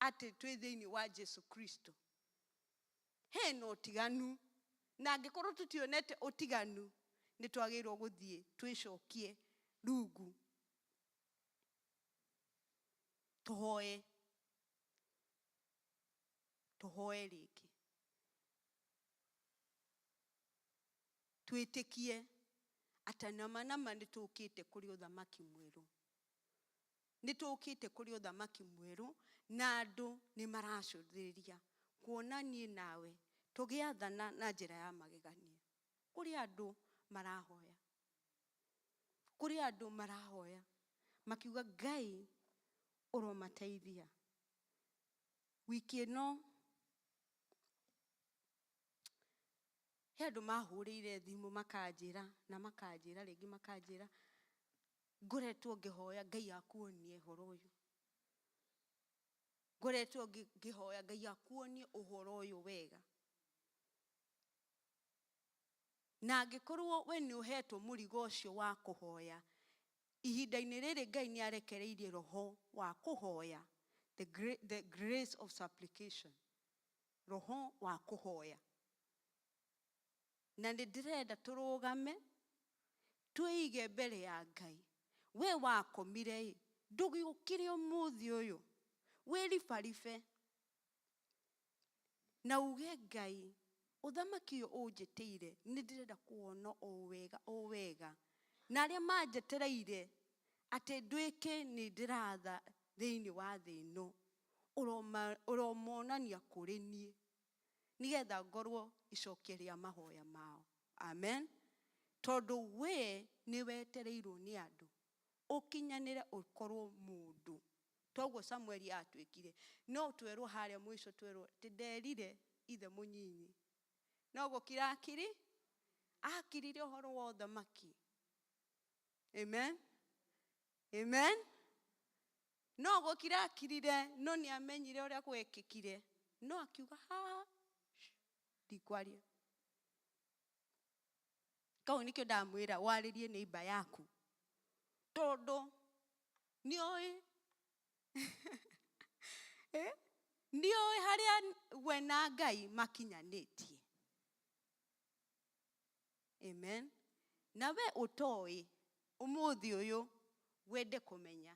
atĩ twĩ thĩinĩ wa Jesu Kristo, hena ũtiganu, na angĩkorwo tũtionete ũtiganu, nĩ twagĩrĩirwo gũthiĩ twĩcokie rungu, tũhoe, tũhoe rĩngĩ, twĩtĩkie atĩ nama nama nĩ tũkĩte kũrĩ ũthamaki mwerũ. Nĩ tũkĩte kũrĩ ũthamaki mwerũ, na andũ nĩ maracũthĩrĩria kuona niĩ nawe tũgĩathana na njĩra ya magegania. Kũrĩ andũ marahoya. Kũrĩ andũ marahoya makiuga Ngai ũromateithia. Wiki ĩno he andũ mahũrĩire thimũ makanjĩra na makanjĩra rĩngĩ makanjĩra ngoretwo ngĩhoya Ngai akuonie ũhoro ũyũ. Ngoretwo ngĩhoya Ngai akuonie ũhoro ũyũ wega. Na angĩkorwo we nĩ ũhetwo mũrigo ũcio wa kũhoya, ihinda-inĩ rĩrĩ Ngai nĩ arekereirie roho wa kũhoya, the grace of supplication, roho wa kũhoya. Na nĩ ndĩrenda tũrũgame, twĩige mbere ya Ngai. We wakomire ĩ, ndũgĩũkĩre ũmũthĩ ũyũ, wĩribaribe, na uge Ngai, ũthamaki ũyũ ũnjĩtĩire, nĩ ndĩrenda kũwona o wega o wega. Na arĩa manjetereire atĩ nduĩke nĩ ndĩratha thĩinĩ wa thĩ ĩno, ũromonania kũrĩ niĩ, nĩgetha ngorwo icokia rĩa mahoya mao. Amen. Tondũ we nĩ wetereirwo nĩ andũ, ũkinyanĩre ũkorwo mũndũ. Toguo Samueli atuĩkire. No twerwo harĩa mũico twerwo atĩ nderire ithe mũnyinyi. No gũkira akiri, akirire ũhoro wa ũthamaki. Amen. Amen. No gũkira akirire, no nĩ amenyire ũrĩa gwekĩkire. No akiuga, ha, ndikwaria. Kau nĩkĩo ndamwĩra warĩrie neighbor yaku. Tondũ nĩoĩ nĩoĩ harĩa we na Ngai makinyanĩtie. Amen. Na we ũtoĩ ũmũthĩ ũyũ wende kũmenya,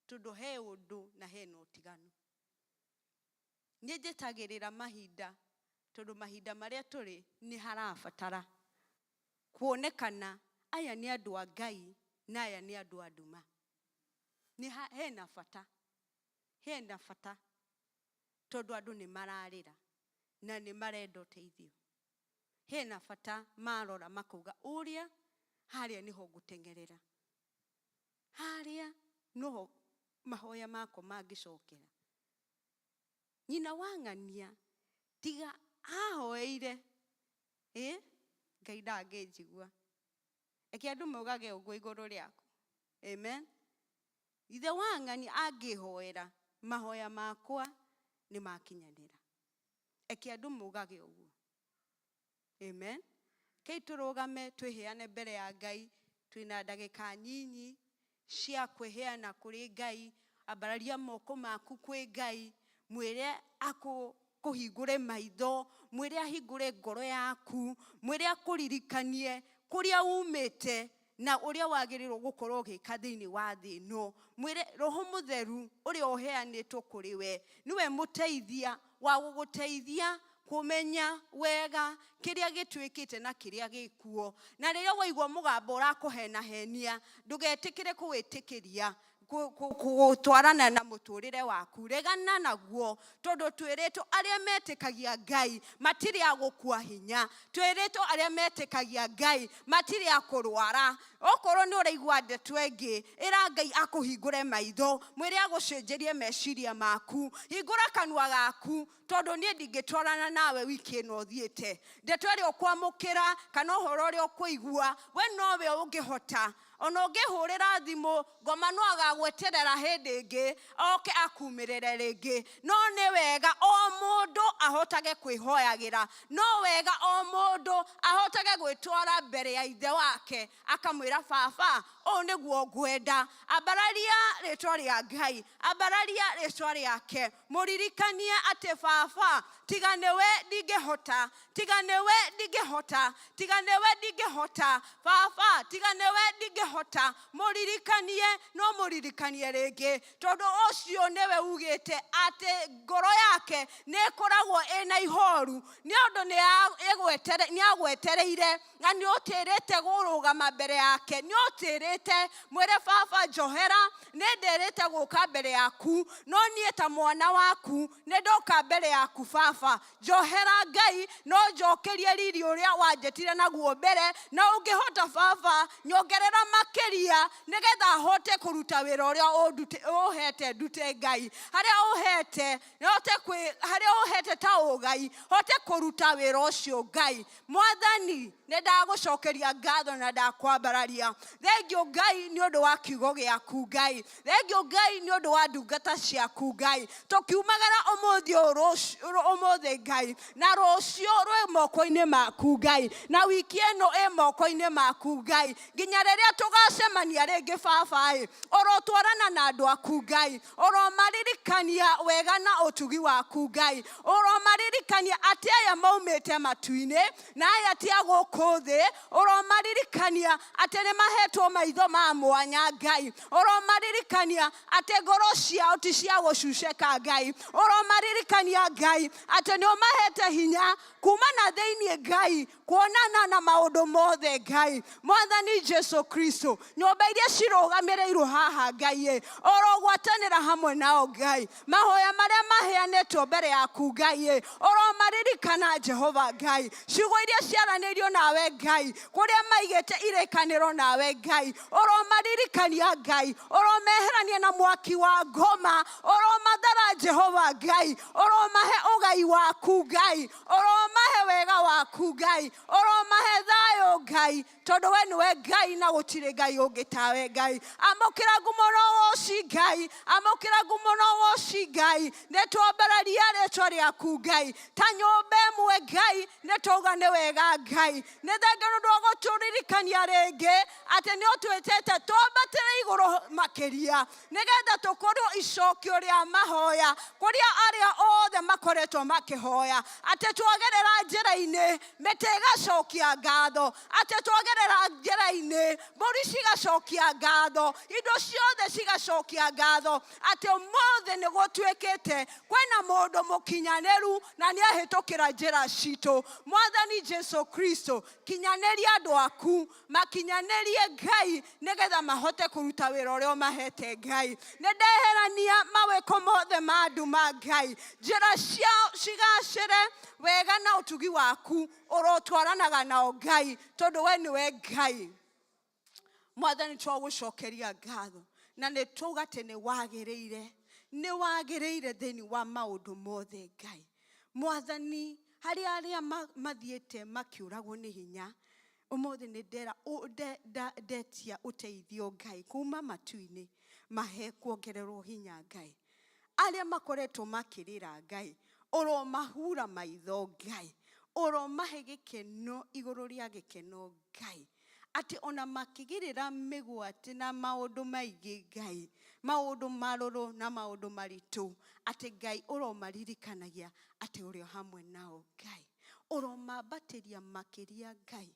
tondũ he ũndũ na hena ũtiganu. Nĩ njĩtagĩrĩra mahinda, tondũ mahinda marĩa tũrĩ nĩ harabatara kuonekana aya nĩ andũ a Ngai na aya nĩ andũ a nduma. Nĩ hena bata, hena bata, tondũ andũ nĩ mararĩra na nĩ marenda ũteithio. Hena bata marora makauga ũrĩa harĩa nĩho ngũteng'erera, harĩa noho mahoya makwa mangĩcokera. Nyina wa ng'ania tiga ahoeire, Ngai ndangĩnjigua. Reke andũ maugage ũguo igũrũ rĩaku. Amen. Ithe wa ng'ania angĩhoera, mahoya makwa nĩ makinyanĩra. Reke andũ maugage ũguo. Amen. Kei tũrũgame twĩheane mbere ya Ngai, twĩna ndagĩka nyinyi cia kwĩheana kũrĩ Ngai. Ambararia moko maku kwĩ Ngai, mwĩre akũhingũre maitho, mwĩre ahingũre ngoro yaku, mwĩre akũririkanie kũrĩa umĩte na ũrĩa wagĩrĩirwo gũkorwo ũgĩka thĩinĩ wa thĩ ĩno. Mwĩre Roho Mũtheru ũrĩa ũheanĩtwo kũrĩ we nĩwe mũteithia wa gũgũteithia kũmenya wega kĩrĩa gĩtuĩkĩte na kĩrĩa gĩkuo. Na rĩrĩa waigua mũgambo ũrakũhenahenia, ndũgetĩkĩre kũwĩtĩkĩria gũtwarana na mũtũrĩre waku. Regana naguo, tondũ twĩrĩtwo arĩa metĩkagia Ngai matirĩ a gũkua hinya. Twĩrĩtwo arĩa metĩkagia Ngai matirĩ a kũrwara. Okorwo nĩ ũraigua ndeto ĩngĩ, ĩra Ngai akũhingũre maitho, mwĩre agũcenjerie meciria maku. Hingũra kanua gaku, tondũ niĩ ndingĩtwarana nawe wiki ĩno ũthiĩte. Ndeto ĩrĩa ũkwamũkĩra kana ũhoro ũrĩa ũkũigua, we nowe ũngĩhota. Ona ũngĩhũrĩra thimũ, ngoma no agagweterera hĩndĩ ĩngĩ, oke akumĩrĩre rĩngĩ. No nĩ wega o mũndũ ahotage kwĩhoyagĩra. No wega o mũndũ ahotage gwĩtwara mbere ya ithe wake, akamwĩra, Baba, ũũ nĩguo ngwenda. Ambararia rĩtwa rĩa Ngai, ambararia rĩtwa rĩake. Mũririkanie atĩ Baba, tiga nĩwe ndingĩhota, tiga nĩwe ndingĩhota, tiga nĩwe ndingĩhota, Baba, tiga nĩwe ndingĩhota. Mũririkanie, no mũririkanie rĩngĩ, tondũ ũcio nĩwe ugĩte atĩ ngoro yake nĩ ĩkoragwo ĩna ihoru, nĩ ũndũ nĩ agwetereire na nĩ ũtĩrĩte kũrũgama mbere yake, nĩ ũtĩrĩte. Mwĩre Baba, njohera, nĩ ndĩrĩte gũka mbere yaku, no niĩ ta mwana waku nĩ ndoka mbere yaku Baba. Njohera Ngai, no njokerie riri ũrĩa wanjĩtire naguo mbere, na ũngĩhota Baba, nyongerera makĩria nĩgetha hote kũruta wĩra ũrĩa ũhete ndute Ngai harĩa ũhete hote kwĩ harĩa ũhete ta ũgai hote kũruta wĩra ũcio Ngai mwathani nĩ ndagũcokeria ngatho na ndakwambararia thengio Ngai nĩ ũndũ wa kiugo gĩaku Ngai thengio Ngai nĩ ũndũ wa ndungata ciaku Ngai tũkiumagara ũmũthĩ ũyũ ũmũthĩ Ngai na rũciũ rwĩ moko-inĩ maku Ngai na wiki ĩno ĩ moko-inĩ maku Ngai nginya rĩrĩa tũgacemania rĩngĩ baba ĩ ũrotwarana na andũ aku Ngai ũromaririkania wega na ũtugi waku Ngai ũromaririkania atĩ aya maumĩte matu-inĩ na aya ti a gũkũ thĩ ũromaririkania atĩ nĩ mahetwo maitho ma mwanya Ngai ũromaririkania atĩ ngoro ciao ti cia gũcuceka Ngai ũromaririkania Ngai atĩ nĩ ũmahete hinya kuma na thĩinĩ Ngai kuonana na maũndũ mothe Ngai mwathani Jesu Kristo nyũmba iria cirũgamĩrĩirwo haha Ngai ĩ ũrogwatanĩra hamwe nao Ngai mahoya marĩa maheanĩtwo mbere yaku Ngai ĩ ũromaririkana Jehova Ngai ciugo iria ciaranĩirio nawe Ngai kũrĩa maigĩte irĩkanĩro nawe Ngai ũromaririkania Ngai ũromeherania na mwaki wa ngoma ũromathara Jehova Ngai ũromahe ũgai waku Ngai ũromahe wega waku Ngai ũromahe thayũ Ngai tondũ we nĩwe Ngai na gũtirĩ Ngai ũngĩ tawe Ngai amũkĩra ngumo na ũgoci Ngai amũkĩra ngumo na ũgoci Ngai nĩ twambararia rĩtwa rĩaku Ngai ta nyũmba ĩmwe Ngai nĩ twauga nĩ wega Ngai nĩ thengia nĩ ũndũ wa gũtũririkania rĩngĩ atĩ nĩ ũtwĩtĩte twambatĩre igũrũ makĩria nĩgetha tũkorwo icokio rĩa mahoya kũrĩa arĩa othe makoretwo makĩhoya atĩ twagerera njĩra-inĩ mĩtĩ ĩgacokia ngatho atĩ twagerera njĩra-inĩ mbũri cigacokia ngatho indo ciothe cigacokia ngatho atĩ ũmũthĩ nĩ gũtuĩkĩte kwĩna mũndũ mũkinyanĩru na nĩ ahĩtũkĩra njĩra citũ mwathani Jesu Kristo kinyanĩria andũ aku makinyanĩrie Ngai nĩgetha mahote kũruta wĩra ũrĩa ũmahete Ngai nĩ ndeherania mawĩko mothe ma nduma Ngai njĩra ciao cigacĩre wega na ũtugi waku ũrotwaranaga nao Ngai tondũ we nĩwe Ngai mwathani twagũcokeria ngatho na nĩ twauga atĩ nĩ wagĩrĩire nĩ wagĩrĩire thĩinĩ wa maũndũ mothe Ngai mwathani harĩ arĩa mathiĩte makĩũragwo nĩ hinya ũmũthĩ nĩ ndera ndetia ũteithio Ngai kuma matu-inĩ mahe kuongererwo hinya Ngai arĩa makoretwo makĩrĩra Ngai ũromahura maitho Ngai ũromahe gĩkeno igũrũ rĩa gĩkeno Ngai atĩ ona makĩgĩrĩra mĩgwate na maũndũ maingĩ Ngai maũndũ marũrũ na maũndũ maritũ atĩ Ngai ũromaririkanagia atĩ ũrĩ o hamwe nao Ngai ũromambatĩria makĩria Ngai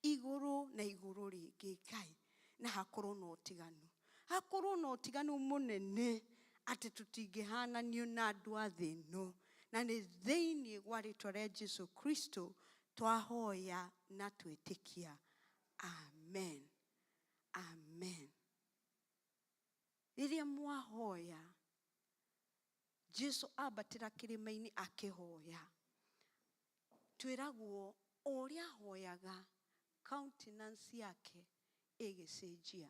igũrũ na igũrũ rĩngĩ Ngai na hakorwo na ũtiganu hakorwo na ũtiganu mũnene atĩ tũtingĩhananio na andũ a thĩ ĩno na nĩ thĩinĩ wa rĩtwa rĩa Jesu Kristo twahoya na twĩtĩkia amen amen rĩrĩa mwahoya Jesu ambatĩra kĩrĩma-inĩ akĩhoya twĩragwo o ũrĩa ahoyaga countenance yake ĩgĩcenjia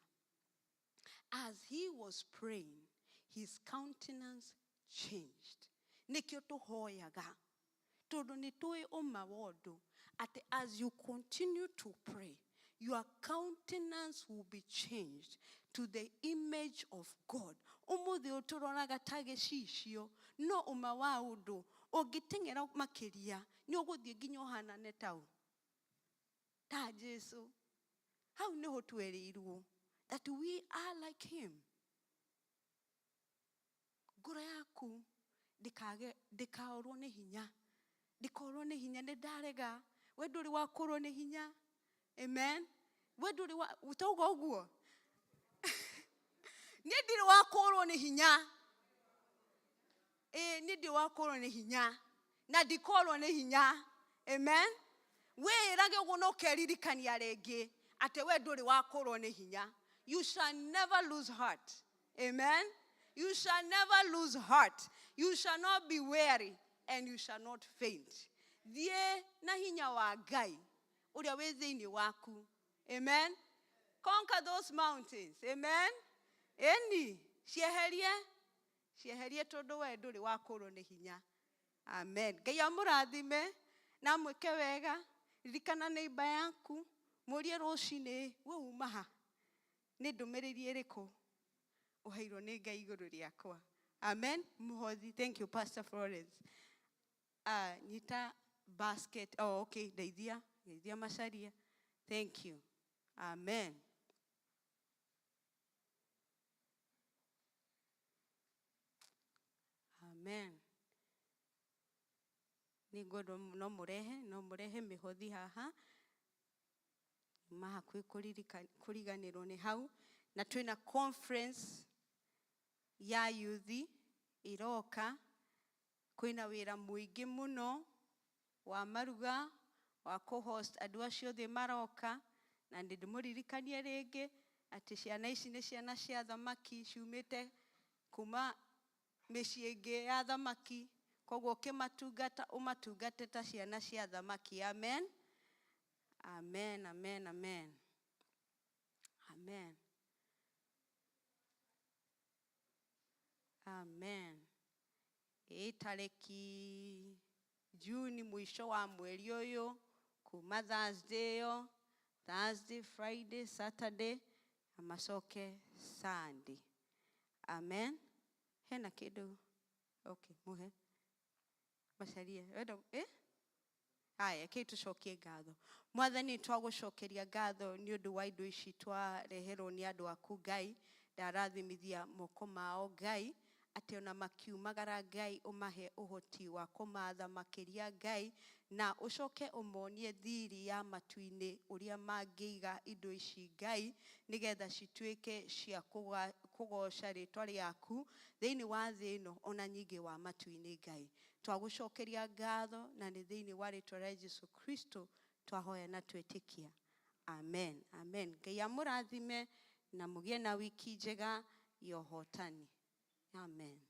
as he was praying his countenance changed nĩkĩo tũhoyaga tondũ nĩ tũĩ ũma wa ũndũ atĩ as you continue to pray your countenance will be changed to the image of God ũmũthĩ ũyũ tũroraga ta gĩcicio no ũma wa ũndũ ũngĩteng'era makĩria nĩ ũgũthiĩ nginya ũhanane tau ta Jesu hau nĩho twerĩirwo that we are like him ngoro yaku ndĩkage ndĩkaorwo nĩ hinya ndĩkorwo nĩ hinya nĩ ndarega we ndũrĩ wakũrwo nĩ hinya amen we ndũrĩ wa tauga ũguo niĩ ndirĩ wakũrwo nĩ hinya ĩĩ niĩ ndirĩ wakũrwo nĩ hinya na ndikorwo nĩ hinya amen wĩrage ũguo na ũkeririkania rĩngĩ atĩ we ndũrĩ wakũrwo nĩ hinya you shall never lose heart amen you shall never lose heart you shall not be weary and you shall not faint thiĩ na hinya wa Ngai ũrĩa wĩ thĩinĩ waku amen. Conquer those mountains. Amen. Ĩni, cieherie, cieherie tondũ we ndũrĩ wakũrwo nĩ hinya. Amen. Ngai amũrathime na amwĩke wega. Ririkana neighbor yaku, mũrie rũcinĩ, we uma ha? Nĩ ndũmĩrĩri ĩrĩkũ ũheirwo nĩ Ngai igũrũ rĩakwa? Amen. Mũhothi. Thank you, Pastor Florence. Nyita basket. Oh, okay. Ndeithia. Ndeithia Macharia. Thank you. Amen. Amen. Nĩ ngwendwo no mũrehe mĩhothi haha ma hakuhĩ kũriganĩrwo nĩ hau na twĩna conference ya youth iroka. Kwĩna wĩra mũingĩ mũno wa maruga wa kũ-host andũ acio othe maroka, na nĩ ndĩmũririkanie rĩngĩ atĩ ciana ici nĩ ciana cia thamaki ciumĩte kuma mĩciĩ ĩngĩ ya thamaki, koguo ũkĩmatungata ũmatungate ta ciana cia thamaki. Amen, amen, amen, amen, amen, amen. Ĩ tarĩki Juni, mũico wa mweri ũyũ, kuma Thursday ĩyo, Thursday, Friday, Saturday na macoke Sunday. Amen. Hena kĩndũ? Okay, muhe Macaria wenda eh? Haya, kĩ tũcokie ngatho. Mwathani, twagũcokeria ngatho nĩ ũndũ wa indo ici twareherwo nĩ andũ aku. Ngai, ndarathimithia moko mao. Ngai, atĩ ona makiumagara, Ngai, ũmahe ũhoti wa kũmatha makĩria. Ngai, na ũcoke ũmonie thiri ya matu-inĩ ũrĩa mangĩiga indo ici, Ngai, nĩgetha cituĩke cia kũgoca rĩtwa rĩaku thĩinĩ wa thĩ ĩno ona nyingĩ wa matu-inĩ. Ngai, twagũcokeria ngatho, na nĩ thĩinĩ wa rĩtwa rĩa Jesu Kristo twahoya na twetĩkia. Amen, amen. Ngai amũrathime na mũgĩe na wiki njega ya ũhotani. Amen.